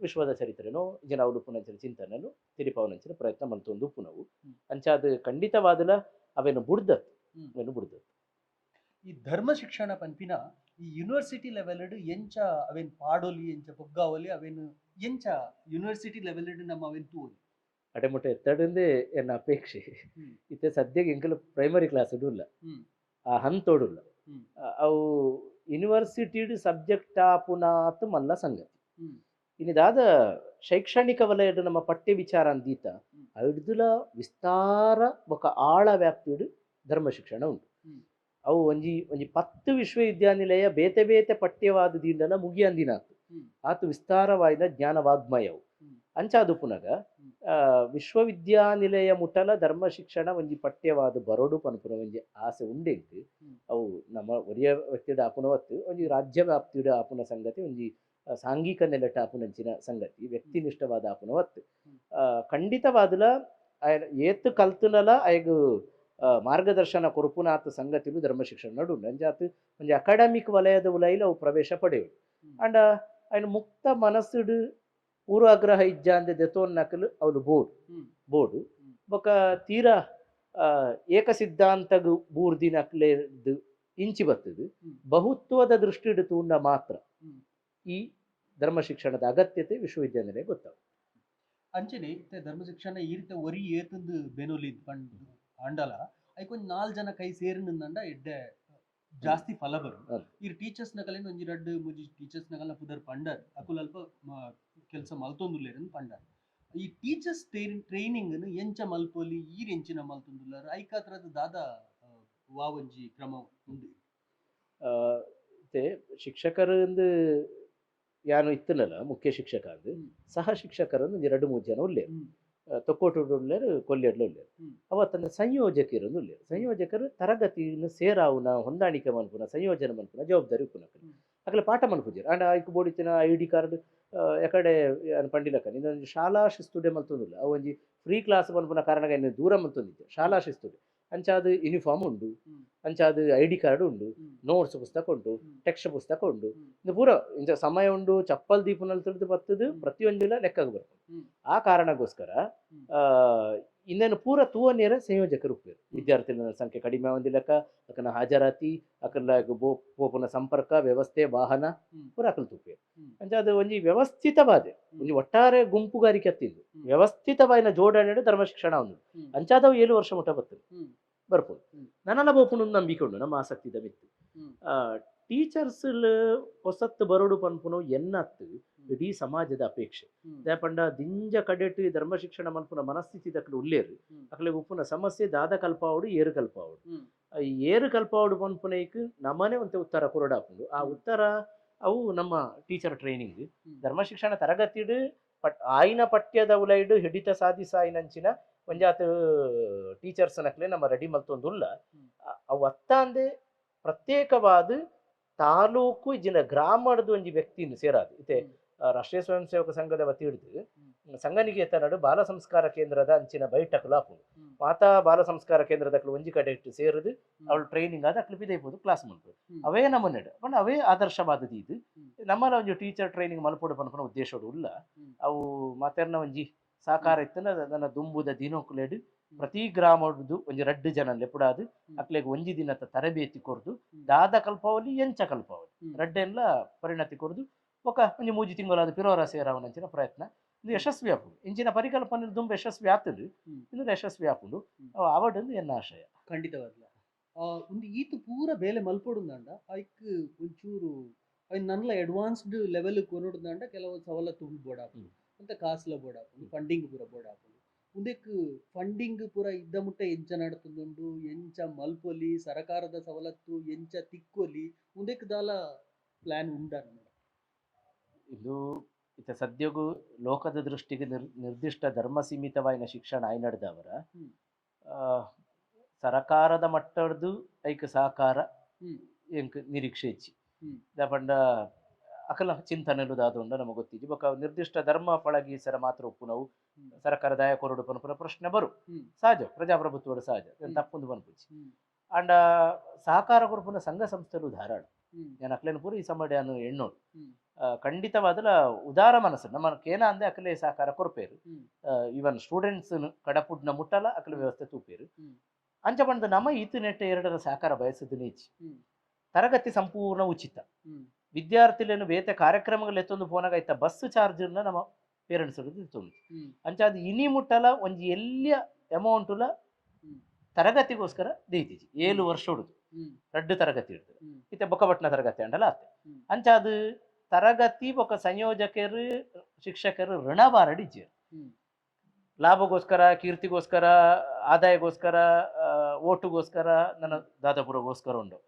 ವಿಶ್ವದ ಚರಿತ್ರೆನೋ ಜನ ಉಡುಪುನಂಚಿನ ಚಿಂತನೆನು ತಿರಿಪಾವನಂಚಿನ ಪ್ರಯತ್ನ ಮಂತೊಂದು ಉಪ್ಪುನವು. ಅಂಚಾದ ಖಂಡಿತವಾದಲ ಅವೇನು ಬುಡ್ದತ್ತು ಅವೇನು ಬುಡ್ದತ್ತು. ಈ ಧರ್ಮ ಶಿಕ್ಷಣ ಪನ್ಪಿನ ಈ ಯೂನಿವರ್ಸಿಟಿ ಲೆವೆಲ್ ಎಂಚ ಅವೇನು ಪಾಡೋಲಿ, ಎಂಚ ಪೊಗ್ಗಾವಲಿ, ಅವೇನು ಎಂಚ ಯೂನಿವರ್ಸಿಟಿ ಲೆವೆಲ್ ನಮ್ಮ ಅವೇನು ತೂವಲಿ ಅಡೆಮುಟ್ಟ ಎತ್ತಡಂದೇ ಎನ್ನ ಅಪೇಕ್ಷೆ. ಇತ್ತೆ ಸದ್ಯಕ್ಕೆ ಎಂಕಲು ಪ್ರೈಮರಿ ಕ್ಲಾಸ್ ಇಲ್ಲ, ಆ ಹಂತೋಡುಲ್ಲ. ಅವು ಯೂನಿವರ್ಸಿಟಿ ಸಬ್ಜೆಕ್ಟ್ ಆಪುನಾತ್ ಮಲ್ಲ ಸಂಗತಿ. ಇನಿದಾದ ಶೈಕ್ಷಣಿಕ ವಲಯದ ನಮ್ಮ ಪಠ್ಯ ವಿಚಾರ ಅಂದೀತ ಅಡ್ದುಲ ವಿಸ್ತಾರ ಬೊಕ ಆಳ ವ್ಯಾಪ್ತಿಡು ಧರ್ಮ ಶಿಕ್ಷಣ ಉಂಟು. ಅವು ಒಂಜಿ ಒಂಜಿ 10 ವಿಶ್ವವಿದ್ಯಾನಿಲಯ ಬೇತೆ ಬೇತೆ ಪಠ್ಯವಾದ ದಿಂಡಲ ಮುಗಿಯಂದಿನಾತು ಆತು ವಿಸ್ತಾರವಾದ ಜ್ಞಾನ ವಾಗ್ಮಯವು. ಅಂಚಾದು ಪುನಗ ವಿಶ್ವವಿದ್ಯಾನಿಲಯ ಮುಟ್ಟಲ ಧರ್ಮ ಶಿಕ್ಷಣ ಒಂಜಿ ಪಠ್ಯವಾದ ಬರೋಡು ಪನ್ಪುನ ಒಂಜಿ ಆಸೆ ಉಂಡೆಂಕ್ ಅವು ನಮ್ಮ ಒರಿಯ ವ್ಯಕ್ತಿಡ ಆಪುನವತ್ತು ಒಂಜಿ ರಾಜ್ಯ ವ್ಯಾಪ್ತಿಡ ಆಪುನ ಸಂಗತಿ ಒಂಜಿ ಸಾಂಘಿಕ ನೆಲೆಟ ಆಪುನಂಚಿನ ಸಂಗತಿ ವ್ಯಕ್ತಿನಿಷ್ಠವಾದ ಆಪುನವತ್ತು ಖಂಡಿತವಾದಲ ಏತು ಕಲ್ತುನಲ ಅಯಗು ಮಾರ್ಗದರ್ಶನ ಕೊರುಪುನಾಥ ಸಂಗತಿಲು ಧರ್ಮ ಶಿಕ್ಷಣ ನಡು ಅಂಜಾತ್ ಒಂಜಿ ಅಕಾಡೆಮಿಕ್ ವಲಯದ ಉಲೈಲ ಅವು ಪ್ರವೇಶ ಪಡೆಯುಡು. ಅಂಡ ಅಯ್ನ ಮುಕ್ತ ಮನಸ್ಸುಡು ಪೂರ್ವಾಗ್ರಹ ಇಜ್ಜಾಂದೆ ದೆತೋನ್ ನಕಲು ಅವಳು ಬೋರ್ಡು ಬೋರ್ಡು ಬೊಕ ತೀರಾ ಏಕ ಸಿದ್ಧಾಂತಗು ಬೂರ್ದಿನಕ್ಲೆದು ಇಂಚಿ ಬರ್ತದೆ. ಬಹುತ್ವದ ದೃಷ್ಟಿಡು ತೂಂಡ ಮಾತ್ರ ಈ ಧರ್ಮ ಶಿಕ್ಷಣದ ಅಗತ್ಯತೆ ವಿಶ್ವವಿದ್ಯಾನಿಲಯ ಗೊತ್ತಾಗ. ಅಂಚನೆ ಇತ್ತೆ ಧರ್ಮ ಶಿಕ್ಷಣ ಈ ರೀತಿ ಒರಿ ಏತಂದು ಬೆನೊಲಿ ಪಂಡ್ ಅಂಡಲ ಐಕೊಂಜಿ 4 ಜನ ಕೈ ಸೇರಿನಿಂದಂಡ ಎಡ್ಡೆ ಜಾಸ್ತಿ ಫಲ ಬರು. ಈ ಟೀಚರ್ಸ್ ನಕಲೇನು ಒಂಜಿ 2 3 ಟೀಚರ್ಸ್ ನಕಲ್ನ ಪುದರ್ ಪಂಡರ್ ಅಕುಲ್ ಅಲ್ಪ ಕೆಲಸ ಮಲ್ತೊಂದುಲ್ಲೇರನ್ ಪಂಡರ್. ಈ ಟೀಚರ್ಸ್ ಟ್ರೈನಿಂಗ್ ಎಂಚ ಮಲ್ಪೊಲಿ ಈರ್ ಎಂಚಿನ ಮಲ್ತೊಂದುಲ್ಲಾರ ಐಕಾತ್ರದ ದಾದ ವಾವಂಜಿ ಕ್ರಮ ಉಂಡು. ಶಿಕ್ಷಕರು ಯಾನು ಇತ್ತನಲ್ಲ ಮುಖ್ಯ ಶಿಕ್ಷಕ ಅಂದು ಸಹ ಶಿಕ್ಷಕರನ್ನು ಒಂಜಿ 2 3 ಜನ ಉಲ್ಲೇರು, ತೊಕ್ಕೋಟು ಉಲ್ಲೇರು, ಕೊಲ್ಲೆಡ್ಲು ಉಲ್ಲೇರು. ಅವತ್ತನ್ನ ಸಂಯೋಜಕರು ಉಲ್ಲೇರು. ಸಂಯೋಜಕರು ತರಗತಿಯನ್ನು ಸೇರಾವುನ ಹೊಂದಾಣಿಕೆ ಮನ್ಪುನ ಸಂಯೋಜನೆ ಮನ್ಪುನ ಜವಾಬ್ದಾರಿ ಉಪ್ಪುನ ಅಕಲೆ ಪಾಠ ಮನ್ಪುಜೆರ್. ಅಂಡ ಐಕ್ ಬೋಡಿತ್ತಿನ ಐಡಿ ಕಾರ್ಡ್ ಎಕಡೆ ಪಂಡಿಲಕ್ಕ ಇನ್ನೊಂದು ಶಾಲಾ ಶಿಸ್ತುಡೆ ಮಲ್ತೊಂದುಲ್ಲ ಅವು ಒಂಜಿ ಫ್ರೀ ಕ್ಲಾಸ್ ಮನ್ಪುನ ಕಾರಣ ದೂರ ಮಲ್ತೊಂದಿದ್ದೆ ಶಾಲಾ ಶಿಸ್ತುಡೆ. ಅಂಚಾದ ಯೂನಿಫಾರ್ಮ್ ಉಂಡು, ಅಂಚಾದ ಐಡಿ ಕಾರ್ಡ್ ಉಂಡು, ನೋಟ್ಸ್ ಪುಸ್ತಕ ಉಂಟು, ಟೆಕ್ಸ್ಟ್ ಪುಸ್ತಕ ಉಂಡು, ಇದು ಪೂರ ಇಂಚ ಸಮಯ ಉಂಡು, ಚಪ್ಪಲ್ ದೀಪನಲ್ಲಿ ತಿಳಿದು ಬರ್ತದೆ, ಪ್ರತಿಯೊಂದಿಲ್ಲ ಲೆಕ್ಕಗೆ ಬರ್ತದೆ. ಆ ಕಾರಣಕ್ಕೋಸ್ಕರ ಇನ್ನೇನು ಪೂರ ತೂವನೇರ ಸಂಯೋಜಕರು ಉಪ್ಪೇರು. ವಿದ್ಯಾರ್ಥಿಗಳ ಸಂಖ್ಯೆ ಕಡಿಮೆ ಒಂದಿಲ್ಲಕ್ಕ ಅಕನ ಹಾಜರಾತಿ ಅಕಲ ಪೋಪುನ ಸಂಪರ್ಕ ವ್ಯವಸ್ಥೆ ವಾಹನ ಪೂರ ಅಕಲ್ ತೂಪೇರು. ಅಂಚ ಅದು ಒಂಜಿ ವ್ಯವಸ್ಥಿತವಾದ ಒಂಜಿ ಒಟ್ಟಾರೆ ಗುಂಪುಗಾರಿಕೆ ಅತ್ತಿದ್ದು ವ್ಯವಸ್ಥಿತವಾದ ಜೋಡಣೆ ಧರ್ಮ ಶಿಕ್ಷಣ ಒಂದು ಅಂಚಾದವು 7 ವರ್ಷ ಮುಟ್ಟ ಬರ್ತದೆ ಬರ್ಬೋದು. ನನ್ನೆಲ್ಲ ಬೋಪುನ ನಂಬಿಕೆ ಉಂಡು ನಮ್ಮ ಆಸಕ್ತಿದ ಮಿತ್ತು. ಟೀಚರ್ಸ್ ಹೊಸತ್ತು ಬರೋಡು ಪನ್ಪುನು ಎನ್ನತ್ತು ಇಡೀ ಸಮಾಜದ ಅಪೇಕ್ಷೆ. ಪಂಡ ದಿಂಜ ಕಡೆಟ್ ಧರ್ಮ ಶಿಕ್ಷಣ ಮನ್ಪುನ ಮನಸ್ಥಿತಿ ದಕ್ಕಲು ಉಲ್ಲೇರು ಅಕ್ಲೆ ಉಪ್ಪುನ ಸಮಸ್ಯೆ ದಾದ ಕಲ್ಪಾವಡು ಏರು ಕಲ್ಪಾವಡು ಏರು ಕಲ್ಪಾವಡು ಪನ್ಪುನೈಕ್ ನಮ್ಮನೆ ಒಂತೆ ಉತ್ತರ ಕೊರಡಾಪುಂಡು. ಆ ಉತ್ತರ ಅವು ನಮ್ಮ ಟೀಚರ್ ಟ್ರೈನಿಂಗ್ ಧರ್ಮ ಶಿಕ್ಷಣ ತರಗತಿಡು ಆಯ್ನ ಪಠ್ಯದ ಉಲೈಡು ಹಿಡಿತ ಸಾಧಿಸಾಯಿನಂಚಿನ ಒಂಜಾತ ಟೀಚರ್ಸ್ ನಕ್ಲೆ ನಮ್ಮ ರೆಡಿ ಮಲ್ತೊಂದುಲ್ಲ. ಅವು ಅತ್ತಾಂದೆ ಪ್ರತ್ಯೇಕವಾದ ತಾಲೂಕು ಇಜ್ಜಿನ ಗ್ರಾಮದ ಒಂಜಿ ವ್ಯಕ್ತಿಯನ್ನು ಸೇರಾದು. ಇತ್ತೆ ರಾಷ್ಟ್ರೀಯ ಸ್ವಯಂ ಸೇವಕ ಸಂಘದ ವತಿ ಹಿಡಿದು ಸಂಘನಿಕೇತನಡು ಬಾಲ ಸಂಸ್ಕಾರ ಕೇಂದ್ರದ ಅಂಚಿನ ಬೈಟಕ್ಲು ಆಪುಂಡು. ಮಾತಾ ಬಾಲ ಸಂಸ್ಕಾರ ಕೇಂದ್ರದಕ್ಲು ಒಂಜಿ ಕಡೆ ಇಟ್ಟು ಸೇರುದು ಅವಳು ಟ್ರೈನಿಂಗ್ ಆದ ಅಕ್ಲು ಪಿದೈಪೋದು ಕ್ಲಾಸ್ ಮಲ್ಪೋದು. ಅವೇ ನಮ್ಮ ನೆಡು ಪಂಡ ಅವೇ ಆದರ್ಶವಾದದ್ದು. ಇದು ನಮ್ಮಲ್ಲ ಒಂಜಿ ಟೀಚರ್ ಟ್ರೈನಿಂಗ್ ಮಲ್ಪೋಡು ಪನ್ಪುನ ಉದ್ದೇಶಡು ಉಲ್ಲ. ಅವು ಮಾತೆರ್ನ ಒಂಜಿ ಸಹಕಾರ ಇತ್ತನ ನನ್ನ ದುಂಬುದ ದಿನೋಕ್ಲೆಡು ಪ್ರತಿ ಗ್ರಾಮದ್ದು ಒಂಜಿ 2 ಜನ ಲೆಪುಡಾದು ಅಕ್ಲೆಗ್ ಒಂಜಿ ದಿನದ ತರಬೇತಿ ಕೊರ್ದು ದಾದ ಕಲ್ಪಾವಲಿ ಎಂಚ ಕಲ್ಪಾವಲಿ ರಡ್ಡೆಲ್ಲ ಪರಿಣತಿ ಕೊರ್ದು ಒಕ ಒಂಜಿ 3 ತಿಂಗಳಾದ ಪಿರೋರ ಸೇರಾವನಂಚಿನ ಪ್ರಯತ್ನ ಇದು ಯಶಸ್ವಿ ಆಪುಂಡು. ಇಂಚಿನ ಪರಿಕಲ್ಪನೆ ದುಂಬು ಯಶಸ್ವಿ ಆತದು ಇಂದು ಯಶಸ್ವಿ ಆಪುಂಡು ಅವಡೊಂದು ಎನ್ನ ಆಶಯ. ಖಂಡಿತವಾಗ್ಲ ಒಂದು ಈತು ಪೂರ ಬೇಲೆ ಮಲ್ಪೊಡುಂದಾಂಡ ಐಕ್ ಒಂಚೂರು ನನ್ಲ ಅಡ್ವಾನ್ಸ್ಡ್ ಲೆವೆಲ್ ಕೊನೊಡುಂದಾಂಡ ಕೆಲವು ಸವಲತ್ತು ಬೋಡಾಪುಂಡು ಅಂತ ಕಾಸುಲ ಬೋಡಾಪುಂಡು ಫಂಡಿಂಗ್ ಪೂರ ಬೋಡಾಪುಂಡು. ಉಂದೆಕ್ ಫಂಡಿಂಗ್ ಪೂರ ಇದ್ದ ಮುಟ್ಟ ಎಂಚ ನಡತುಂದುಂಡು ಎಂಚ ಮಲ್ಪೊಲಿ ಸರಕಾರದ ಸವಲತ್ತು ಎಂಚ ತಿಕ್ಕೊಲಿ ಉಂದೆಕ್ ದಾಲ ಪ್ಲಾನ್ ಉಂಡ ನಮ್ಮಡ. ಇದು ಇತ್ತ ಸದ್ಯಗೂ ಲೋಕದ ದೃಷ್ಟಿಗೆ ನಿರ್ದಿಷ್ಟ ಧರ್ಮ ಸೀಮಿತವಾಯಿನ ಶಿಕ್ಷಣ ಆಯ್ ನಡೆದವರ ಸರಕಾರದ ಮಟ್ಟದ್ದು ಐಕ್ ಸಹಕಾರ ಎಂಕ್ ನಿರೀಕ್ಷೆ ಹೆಚ್ಚಿ ಪಂಡ ಅಕಲ ಚಿಂತನೆಲು ದಾದುಂಡ ನಮಗೆ ಗೊತ್ತಿದ್ದು. ಬೊಕ ನಿರ್ದಿಷ್ಟ ಧರ್ಮ ಪಳಗೀಸರ ಮಾತ್ರ ಉಪ್ಪುನವು ಸರಕಾರ ದಯ ಕೊರಡು ಪನ್ಪುನ ಪ್ರಶ್ನೆ ಬರು ಸಹಜ ಪ್ರಜಾಪ್ರಭುತ್ವದ ಸಹಜ ತಪ್ಪೊಂದು ಪನ್ಪುಜಿ. ಅಂಡ ಸಹಕಾರ ಕೊರಪುನ ಸಂಘ ಸಂಸ್ಥೆಲು ಧಾರಾಳ ನಾನು ಅಕ್ಲೇನು ಪೂರ ಈ ಸಮಯ ಎಣ್ಣೋಡು ಖಂಡಿತವಾದಲ ಉದಾರ ಮನಸ್ಸು ನಮ್ಮ ಕೇನ ಅಂದೆ ಅಕಲೆ ಸಹಕಾರ ಕೊರಪೇರು. ಈವನ್ ಸ್ಟೂಡೆಂಟ್ಸ್ ಕಡಪುಡ್ನ ಮುಟ್ಟಲ ಅಕಲೆ ವ್ಯವಸ್ಥೆ ತೂಪೇರು. ಅಂಚ ಪಂಡ ನಮ್ಮ ಈತು ನೆಟ್ಟ ಎರಡರ ಸಹಕಾರ ಬಯಸುದು ನೀಚಿ. ತರಗತಿ ಸಂಪೂರ್ಣ ಉಚಿತ ವಿದ್ಯಾರ್ಥಿಗಳನ್ನು ಬೇತೆ ಕಾರ್ಯಕ್ರಮಗಳು ಎತ್ತೊಂದು ಫೋನಾಗ ಆಯ್ತಾ ಬಸ್ ಚಾರ್ಜ್ ನಮ್ಮ ಪೇರೆಂಟ್ಸ್ ಇತ್ತೊಂದು ಅಂಚ ಅದು ಇನಿ ಮುಟ್ಟಲ ಒಂಜಿ ಎಲ್ಲಿಯ ಅಮೌಂಟುಲ ತರಗತಿಗೋಸ್ಕರ ದೀತಿಜಿ 7 ವರ್ಷ ಹುಡುದು 2 ತರಗತಿ ಹಿಡಿದು ಇತ್ತೆ ಬೊಕ್ಕಪಟ್ಟಣ ತರಗತಿ ಅಂಡಲ ಆತೆ. ಅಂಚ ಅದು ತರಗತಿ ಬೊಕ್ಕ ಸಂಯೋಜಕರು ಶಿಕ್ಷಕರು ಋಣಭಾರಡ್ ಇಜ್ಜೆರ್. ಲಾಭಗೋಸ್ಕರ, ಕೀರ್ತಿಗೋಸ್ಕರ, ಆದಾಯಗೋಸ್ಕರ, ಓಟುಗೋಸ್ಕರ, ನನ್ನ ದಾದಾಪುರಗೋಸ್ಕರ ಉಂಡು.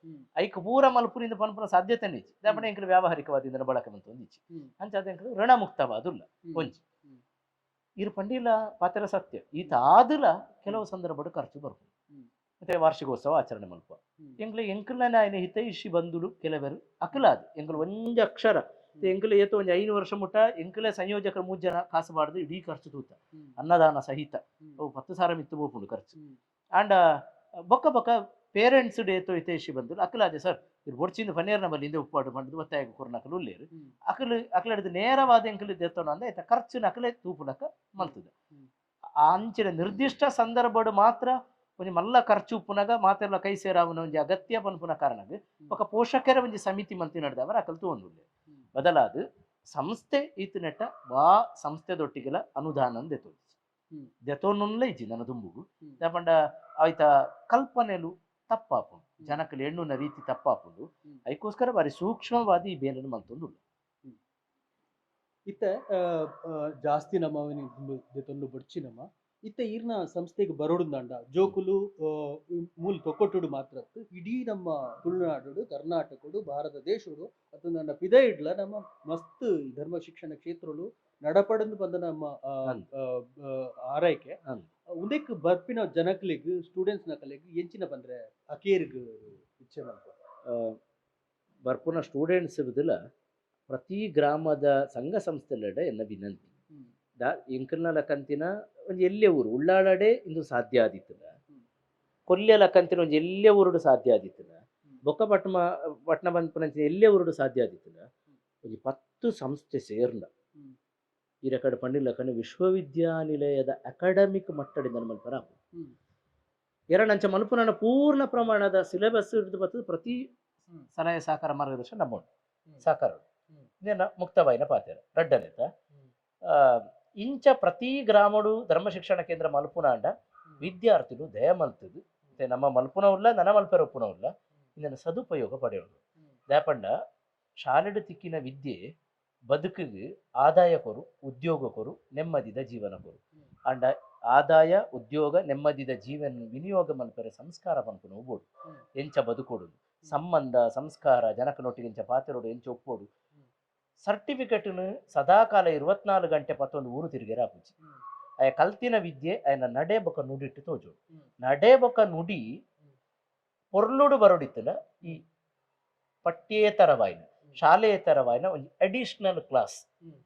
ಐಕ್ ಪೂರ ಮಲ್ಪುನಿಂದ ಪನ್ಪುನ ಸಾಧ್ಯತೆ ಇಜ್ಜಿ. ದಾಪಣ ಎಂಕುಲು ವ್ಯಾವಹಾರಿಕವಾದ ಇಂದನ ಬಳಕೆ ಮಂತೊಂದು ಇಜ್ಜಿ. ಅಂಚಾದ ಎಂಕುಲು ಋಣಮುಕ್ತವಾದುಲ್ಲ. ಒಂಜಿ ಇರು ಪಂಡಿಲ ಪಾತ್ರ ಸತ್ಯ ಈತ ಆದುಲ ಕೆಲವು ಸಂದರ್ಭಡ್ ಖರ್ಚು ಬರ್ಪುಂಡು. ಮತ್ತೆ ವಾರ್ಷಿಕೋತ್ಸವ ಆಚರಣೆ ಮಲ್ಪ ಎಂಕ್ಲೆ ಎಂಕಲ್ನ ಆಯ್ನ ಹಿತೈಷಿ ಬಂಧುಲು ಕೆಲವರು ಅಕಲಾದ್ ಎಂಕುಲು ಒಂಜಿ ಅಕ್ಷರ ಎಂಕುಲು ಏತೋ ಒಂಜಿ 5 ವರ್ಷ ಮುಟ್ಟ ಎಂಕುಲೆ ಸಂಯೋಜಕರು 3 ಜನ ಕಾಸು ಬಾರ್ದು ಇಡೀ ಖರ್ಚು ತೂತ ಅನ್ನದಾನ ಸಹಿತ ಅವು 10,000 ಮಿತ್ತು ಪೋಪುಂಡು ಖರ್ಚು. ಆಂಡ ಬೊಕ್ಕ ಬೊಕ್ಕ ಪೇರೆಂಟ್ಸ್ ಡೇ ಏತೋ ಹಿತೈಷಿ ಬಂಧುಲು ಅಕಲಾದೆ ಸರ್ ಇರ್ ಬೊಡ್ಚಿಂದ ಪನೇರ್ ನಮ್ಮಲ್ಲಿ ಹಿಂದೆ ಉಪ್ಪಾಡು ಪಂಡದು ಒತ್ತಾಯ ಕೊರ್ನಕಲು ಉಲ್ಲೇರು. ಅಕಲು ಅಕಲಡಿದ ನೇರವಾದ ಎಂಕುಲು ದೆತ್ತೋಣ ಅಂದ ಆಯ್ತ ಖರ್ಚುನ ಅಕಲೆ ತೂಪುಲಕ ಮಲ್ತದ. ಆ ಅಂಚಿನ ನಿರ್ದಿಷ್ಟ ಸಂದರ್ಭಡು ಮಾತ್ರ ಒಂಜಿ ಮಲ್ಲ ಖರ್ಚು ಉಪ್ಪುನಗ ಮಾತೆಲ್ಲ ಕೈ ಸೇರಾವುನ ಒಂಜಿ ಅಗತ್ಯ ಪನ್ಪುನ ಕಾರಣಗ್ ಬೊಕ್ಕ ಪೋಷಕರ ಒಂಜಿ ಸಮಿತಿ ಮಂತಿ ನಡೆದವರ ಅಕಲ್ ತೂವೊಂದುಲ್ಲೆರ್. ಬದಲಾದ ಸಂಸ್ಥೆ ಈತ ನೆಟ್ಟ ವಾ ಸಂಸ್ಥೆದೊಟ್ಟಿಗೆಲ ಅನುದಾನ ದೆತ್ತೊಂದು ದೆತ್ತೊಂದುಲ್ಲ ಇಜ್ಜಿ ನನ್ನ ದುಂಬುಗು. ದಾಪಂಡ ಆಯ್ತ ಕಲ್ಪನೆಲು ತಪ್ಪಾಪುಂಡು, ಜನಕಲು ಎಣ್ಣುನ ರೀತಿ ತಪ್ಪಾಪುಂಡು. ಐಕೋಸ್ಕರ ಬಾರಿ ಸೂಕ್ಷ್ಮವಾದ ಈ ಬೇಲನ್ನು ಮಲ್ತೊಂದುಲ್ಲ. ಇತ್ತೆ ಜಾಸ್ತಿ ನಮ್ಮ ದೆತ್ತೊಂದು ಬೊಡ್ಚಿ ನಮ್ಮ ಇತ್ತೆ ಈರ್ನ ಸಂಸ್ಥೆಗೆ ಬರೋಡುಂದಾಂಡ ಜೋಕುಲು ಮೂಲ ತೊಕ್ಕೊಟ್ಟುಡು ಮಾತ್ರ ಅತ್ತು ಇಡೀ ನಮ್ಮ ತುಳುನಾಡು, ಕರ್ನಾಟಕಡು, ಭಾರತ ದೇಶಡು ಅತ್ತಂದಾಂಡ ಪಿದ ಇಡ್ಲ ನಮ್ಮ ಮಸ್ತ್ ಧರ್ಮ ಶಿಕ್ಷಣ ಕ್ಷೇತ್ರಲು ನಡಪಡಂದು ಬಂದ ನಮ್ಮ ಆರೈಕೆ ಉಂದೆಕ್ ಬರ್ಪಿನ ಜನಕ್ಲೆಗ್ ಸ್ಟೂಡೆಂಟ್ಸ್ ನಕಲೆಗ್ ಎಂಚಿನ ಬಂದ್ರೆ ಅಕೇರ್ಗ್ ಇಚ್ಛೆ ಮಲ್ಪ ಬರ್ಪುನ ಸ್ಟೂಡೆಂಟ್ಸ್ ಬದಲ ಪ್ರತಿ ಗ್ರಾಮದ ಸಂಘ ಸಂಸ್ಥೆಲೆಡ ಎನ್ನ ವಿನಂತಿ ದಾ ಎಂಕಲ್ನ ಲಕಂತಿನ ಒಂಜಿ ಎಲ್ಲೆ ಊರು ಉಳ್ಳಾಳಡೆ ಇಂದು ಸಾಧ್ಯ ಆದಿತ್ತದ, ಕೊಲ್ಯ ಲಕಂತಿನ ಒಂಜಿ ಎಲ್ಲೆ ಊರುಡು ಸಾಧ್ಯ ಆದಿತ್ತದ, ಬೊಕ್ಕ ಪಟ್ನ ಪಟ್ನ ಬಂದ್ಪುನಂಚಿನ ಎಲ್ಲೆ ಊರುಡು ಸಾಧ್ಯ ಆದಿತ್ತದ. ಒಂಜಿ 10 ಸಂಸ್ಥೆ ಸೇರ್ಂಡ ಈ ರೆಕಾರ್ಡ್ ಪಂಡಿಲಕನ ವಿಶ್ವವಿದ್ಯಾನಿಲಯದ ಅಕಾಡೆಮಿಕ್ ಮಟ್ಟದಿಂದ ಮಲ್ಪರ ಎರಡಂಚ ಮಲ್ಪುನ ಪೂರ್ಣ ಪ್ರಮಾಣದ ಸಿಲೆಬಸ್ ಹಿಡಿದು ಬರ್ತದೆ. ಪ್ರತಿ ಸಲಹೆ ಸಹಕಾರ ಮಾರ್ಗದರ್ಶನ ನಮ್ಮ ಸಹಕಾರ ಇದನ್ನ ಮುಕ್ತವಾಯಿನ ಪಾತ್ರ ರಡ್ಡನೆತ ಇಂಚ ಪ್ರತಿ ಗ್ರಾಮಡು ಧರ್ಮ ಶಿಕ್ಷಣ ಕೇಂದ್ರ ಮಲ್ಪುನಾಂಡ ವಿದ್ಯಾರ್ಥಿಗಳು ದಯ ಮಲ್ತದು ಮತ್ತೆ ನಮ್ಮ ಮಲ್ಪುನ ಉಲ್ಲ ನನ್ನ ಮಲ್ಪೆರ ಉಪ್ಪುನ ಉಲ್ಲ ಇದನ್ನು ಸದುಪಯೋಗ ಪಡೆಯೋದು. ದಾಪಂಡ ಶಾಲೆಡು ತಿಕ್ಕಿನ ವಿದ್ಯೆ ಬದುಕಿಗೆ ಆದಾಯ ಕೊರು, ಉದ್ಯೋಗ ಕೊರು, ನೆಮ್ಮದಿದ ಜೀವನ ಕೊರು. ಅಂಡ ಆದಾಯ ಉದ್ಯೋಗ ನೆಮ್ಮದಿದ ಜೀವನ ವಿನಿಯೋಗ ಮಲ್ಪೆರೆ ಸಂಸ್ಕಾರ ಪನ್ಪುನ ಬೋಡು. ಎಂಚ ಬದುಕೊಡು, ಸಂಬಂಧ ಸಂಸ್ಕಾರ ಜನಕನೊಟ್ಟಿಗೆ ಎಂಚ ಪಾತೆರೋಡು, ಎಂಚ ಒಪ್ಪೋಡು. ಸರ್ಟಿಫಿಕೇಟ್ನು ಸದಾಕಾಲ 24 ಗಂಟೆ ಪತ್ತೊಂದು ಊರು ತಿರುಗಿರ ಆಪುಜಿ. ಆಯ ಕಲ್ತಿನ ವಿದ್ಯೆ ಆಯನ ನಡೆ ಬೊಕ ನುಡಿಟ್ಟು ತೋಜೋಡು. ನಡೆ ಬೊಕ ನುಡಿ ಪೊರ್ಲುಡು ಬರೋಡಿತ್ತಲ್ಲ ಈ ಪಠ್ಯೇತರವಾಯಿನ ಶಾಲೆಯೇತರವಾಯಿನ ಒಂದು ಅಡಿಷನಲ್ ಕ್ಲಾಸ್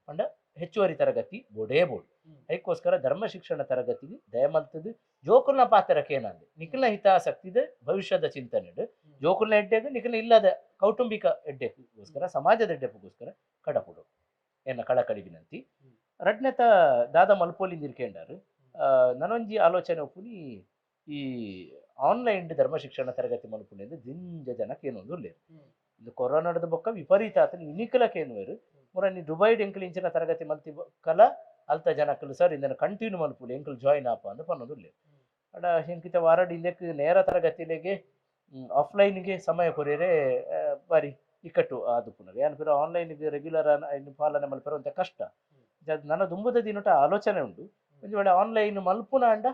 ಪಂಡ ಹೆಚ್ಚುವರಿ ತರಗತಿ ಬೋಡೇ ಬೋಡು. ಅದಕ್ಕೋಸ್ಕರ ಧರ್ಮ ಶಿಕ್ಷಣ ತರಗತಿಗೆ ದಯಮಲ್ತದ್ದು ಜೋಕುಲ್ನ ಪಾತ್ರಕ್ಕೆ ಏನಂದೆ ನಿಖಿಲ್ನ ಹಿತಾಸಕ್ತಿದ ಭವಿಷ್ಯದ ಚಿಂತನೆ ಜೋಕುಲ್ನ ಎಡ್ಡೆಗೆ ನಿಖಿಲ್ನ ಇಲ್ಲದ ಕೌಟುಂಬಿಕ ಎಡ್ಡೆಗೋಸ್ಕರ ಸಮಾಜದ ಎಡ್ಡೆಗೋಸ್ಕರ ಕಡಪುಡು ಎನ್ನ ಕಳಕಳಿ ವಿನಂತಿ. ರಡ್ನೆತ ದಾದಾ ಮಲ್ಪೋಲಿಂದ ಇರ್ಕೆಂಡಾರು ನನೊಂಜಿ ಆಲೋಚನೆ ಒಪ್ಪುನಿ ಈ ಆನ್ಲೈನ್ ಧರ್ಮ ಶಿಕ್ಷಣ ತರಗತಿ ಮಲ್ಪುನಿ ಅಂದ್ರೆ ದಿಂಜ ಜನಕ್ಕೆ ಏನೊಂದು ಉಲ್ಲೇರು. ಇದು ಕೊರೋನಾದ ಬೊಕ್ಕ ವಿಪರೀತ ಆತನ ಇನಿಕಲಕ್ಕೆ ಏನುವೇರು ಮುರ ನೀ ದುಬೈಡ್ ಎಂಕಲ್ ಇಂಚಿನ ತರಗತಿ ಮಲ್ತಿ ಕಲ ಅಲ್ತ ಜನಕ್ಕಲು ಸರ್ ಇಂದನ ಕಂಟಿನ್ಯೂ ಮಲ್ಪುಲಿ ಎಂಕಲ್ ಜಾಯಿನ್ ಆಪ ಅಂದ್ ಪನ್ನೊಂದು ಉಲ್ಲೇರು. ಅಡ ಎಂಕಿತ ವಾರಡ್ ಇಂದಕ್ಕೆ ನೇರ ತರಗತಿಲೆಗೆ ಆಫ್ಲೈನ್ಗೆ ಸಮಯ ಕೊರಿಯರೆ ಬಾರಿ ಇಕ್ಕಟ್ಟು ಅದು ಪುನರ್ ಯಾನ್ ಪಿರ ಆನ್ಲೈನ್ಗೆ ರೆಗ್ಯುಲರ್ ಪಾಲನೆ ಮಲ್ಪೆರ ಒಂತೆ ಕಷ್ಟ. ನನ್ನ ದುಂಬುದ ದಿನಟ ಆಲೋಚನೆ ಉಂಡು ಒಂಜಿ ವೇಳೆ ಆನ್ಲೈನ್ ಮಲ್ಪುನ ಅಂಡ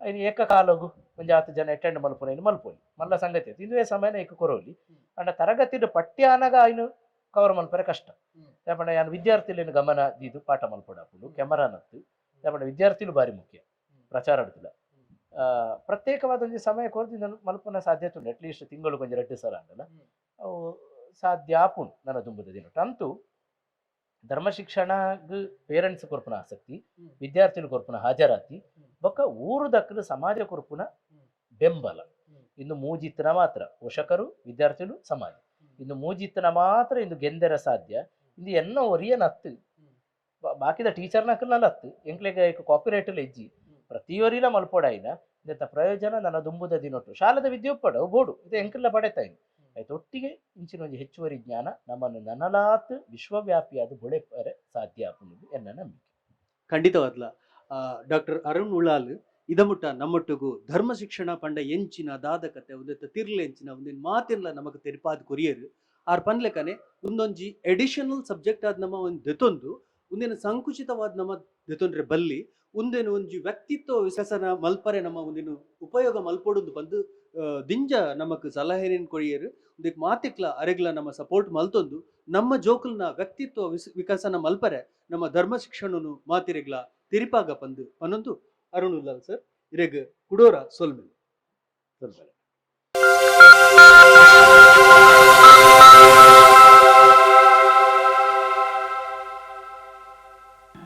ಐನ್ ಏಕಕಾಲಗು ಒಂಜಿ ಆತು ಜನ ಅಟೆಂಡ್ ಮಲ್ಪುನ ಐನ್ ಮಲ್ಪೋಲಿ ಮಲ್ಲ ಸಂಗತಿ ಆತು ಇಂದುವೇ ಸಮಯನ ಏಕ ಕೊರೋಲಿ. ಅಂಡ ತರಗತಿದ ಪಠ್ಯ ಅನಗ ಐನು ಕವರ್ ಮಲ್ಪರೆ ಕಷ್ಟ. ಯಾಪಂಡ ಯಾನ್ ವಿದ್ಯಾರ್ಥಿಲೇನು ಗಮನ ದೀದು ಪಾಠ ಮಲ್ಪಡಾಪುಂಡು ಕ್ಯಾಮರಾ ನತ್ತು ಯಾಪಂಡ ವಿದ್ಯಾರ್ಥಿಲು ಬಾರಿ ಮುಖ್ಯ ಪ್ರಚಾರ ಆಡುತ್ತಿಲ್ಲ. ಪ್ರತ್ಯೇಕವಾದ ಒಂಜಿ ಸಮಯ ಕೊರ್ದು ಮಲ್ಪುನ ಸಾಧ್ಯತೆ ಉಂಡು ಅಟ್ಲೀಸ್ಟ್ ತಿಂಗಳು ಕೊಂಚ 2 ಸಲ ಅಂಡಲ ಅವು ಸಾಧ್ಯ ಆಪುಂಡು ನನ್ನ ದುಂಬುದ ದಿನಟ. ಅಂತೂ ಧರ್ಮ ಶಿಕ್ಷಣಗ್ ಪೇರೆಂಟ್ಸ್ ಕೊರ್ಪುನ ಆಸಕ್ತಿ, ವಿದ್ಯಾರ್ಥಿಗಳು ಕೊರ್ಪುನ ಹಾಜರಾತಿ, ಬೊಕ್ಕ ಊರು ದಕ್ಕಲು ಸಮಾಜ ಕೊರ್ಪುನ ಬೆಂಬಲ. ಇನ್ನು ಮೂಜಿತ್ತನ ಮಾತ್ರ ಪೋಷಕರು, ವಿದ್ಯಾರ್ಥಿಗಳು, ಸಮಾಜ. ಇನ್ನು ಮೂಜಿತ್ತನ ಮಾತ್ರ ಇಂದು ಗೆಂದೆರ ಸಾಧ್ಯ. ಇಂದು ಎನ್ನ ಒರಿಯನ ಹತ್ತು ಬಾಕಿದ ಟೀಚರ್ನ ನಲ್ಲ ಹತ್ತು ಎಂಕ್ಲೆಗ್ ಕಾಪಿರೈಟ್ ಹೆಜ್ಜಿ ಪ್ರತಿಯೊರಿಲ ಮಲ್ಪೊಡಾಯಿನ ಇಂದೆತ್ತ ಪ್ರಯೋಜನ ನನ್ನ ದುಂಬುದ ದಿನೊಟ್ಟು ಶಾಲದ ವಿದ್ಯೆ ಒಪ್ಪಡ ಬೋಡು ಇದು ಎಂಕಲ್ಲ ಪಡೆತಾಯಿನ ಆಯ್ತು. ಒಟ್ಟಿಗೆ ಇಂಚಿನ ಒಂಜಿ ಹೆಚ್ಚುವರಿ ಜ್ಞಾನ ನಮ್ಮನ್ನು ನನಲಾತ್ ವಿಶ್ವವ್ಯಾಪಿಯಾದ ಬೊಳೆಪರೆ ಸಾಧ್ಯ ಆಪುಂಡು ಎನ್ನ ನಂಬಿಕೆ. ಖಂಡಿತವಾದ್ಲ ಡಾಕ್ಟರ್ ಅರುಣ್ ಉಳ್ಳಾಲ್ ಇದಮುಟ್ಟ ನಮ್ಮೊಟ್ಟುಗು ಧರ್ಮ ಶಿಕ್ಷಣ ಪಂಡ ಎಂಚಿನ ದಾದಕತೆ ಒಂದೆತ್ತ ತಿರ್ಲೆ ಎಂಚಿನ ಒಂದಿನ ಮಾತಿರ್ಲ ನಮಕ್ ತೆರಿಪಾದ ಕೊರಿಯರ್ ಆರ್ ಪನ್ಲೆಕನೆ ಒಂದೊಂಜಿ ಎಡಿಷನಲ್ ಸಬ್ಜೆಕ್ಟ್ ಆದ ನಮ್ಮ ಒಂದು ದೆತೊಂದು ಉಂದೆನ್ ಸಂಕುಚಿತವಾದ್ ನಮ್ಮ ದೆತೊನ್ರೆ ಬಲ್ಲಿ. ಉಂದೆನ್ ಒಂಜಿ ವ್ಯಕ್ತಿತ್ವ ವಿಕಸನ ಮಲ್ಪರೆ ನಮ್ಮ ಉಂದೆನ್ ಉಪಯೋಗ ಮಲ್ಪೊಡುಂದು ಪಂದ್ ದಿಂಜ ನಮಕ್ ಸಲಹೆನ್ ಕೊರಿಯೆರ್. ಉಂದೆಕ್ ಮಾತೆಕ್ಲ ಅರೆಗ್ಲ ನಮ್ಮ ಸಪೋರ್ಟ್ ಮಲ್ತೊಂದು ನಮ್ಮ ಜೋಕುಲ್ನ ವ್ಯಕ್ತಿತ್ವ ವಿಕಸನ ಮಲ್ಪರೆ ನಮ್ಮ ಧರ್ಮ ಶಿಕ್ಷಣನು ಮಾತೆರೆಗ್ಲ ತೆರಿಪಾಗ ಪಂದ್ ಪನೊಂದು ಅರುಣ್ ಉಲ್ಲಾಲ್ ಸರ್ ಇರೆಗ್ ಕುಡೋರ ಸೊಲ್ಮೆಲು. ಸೊಲ್ಮೆಲು.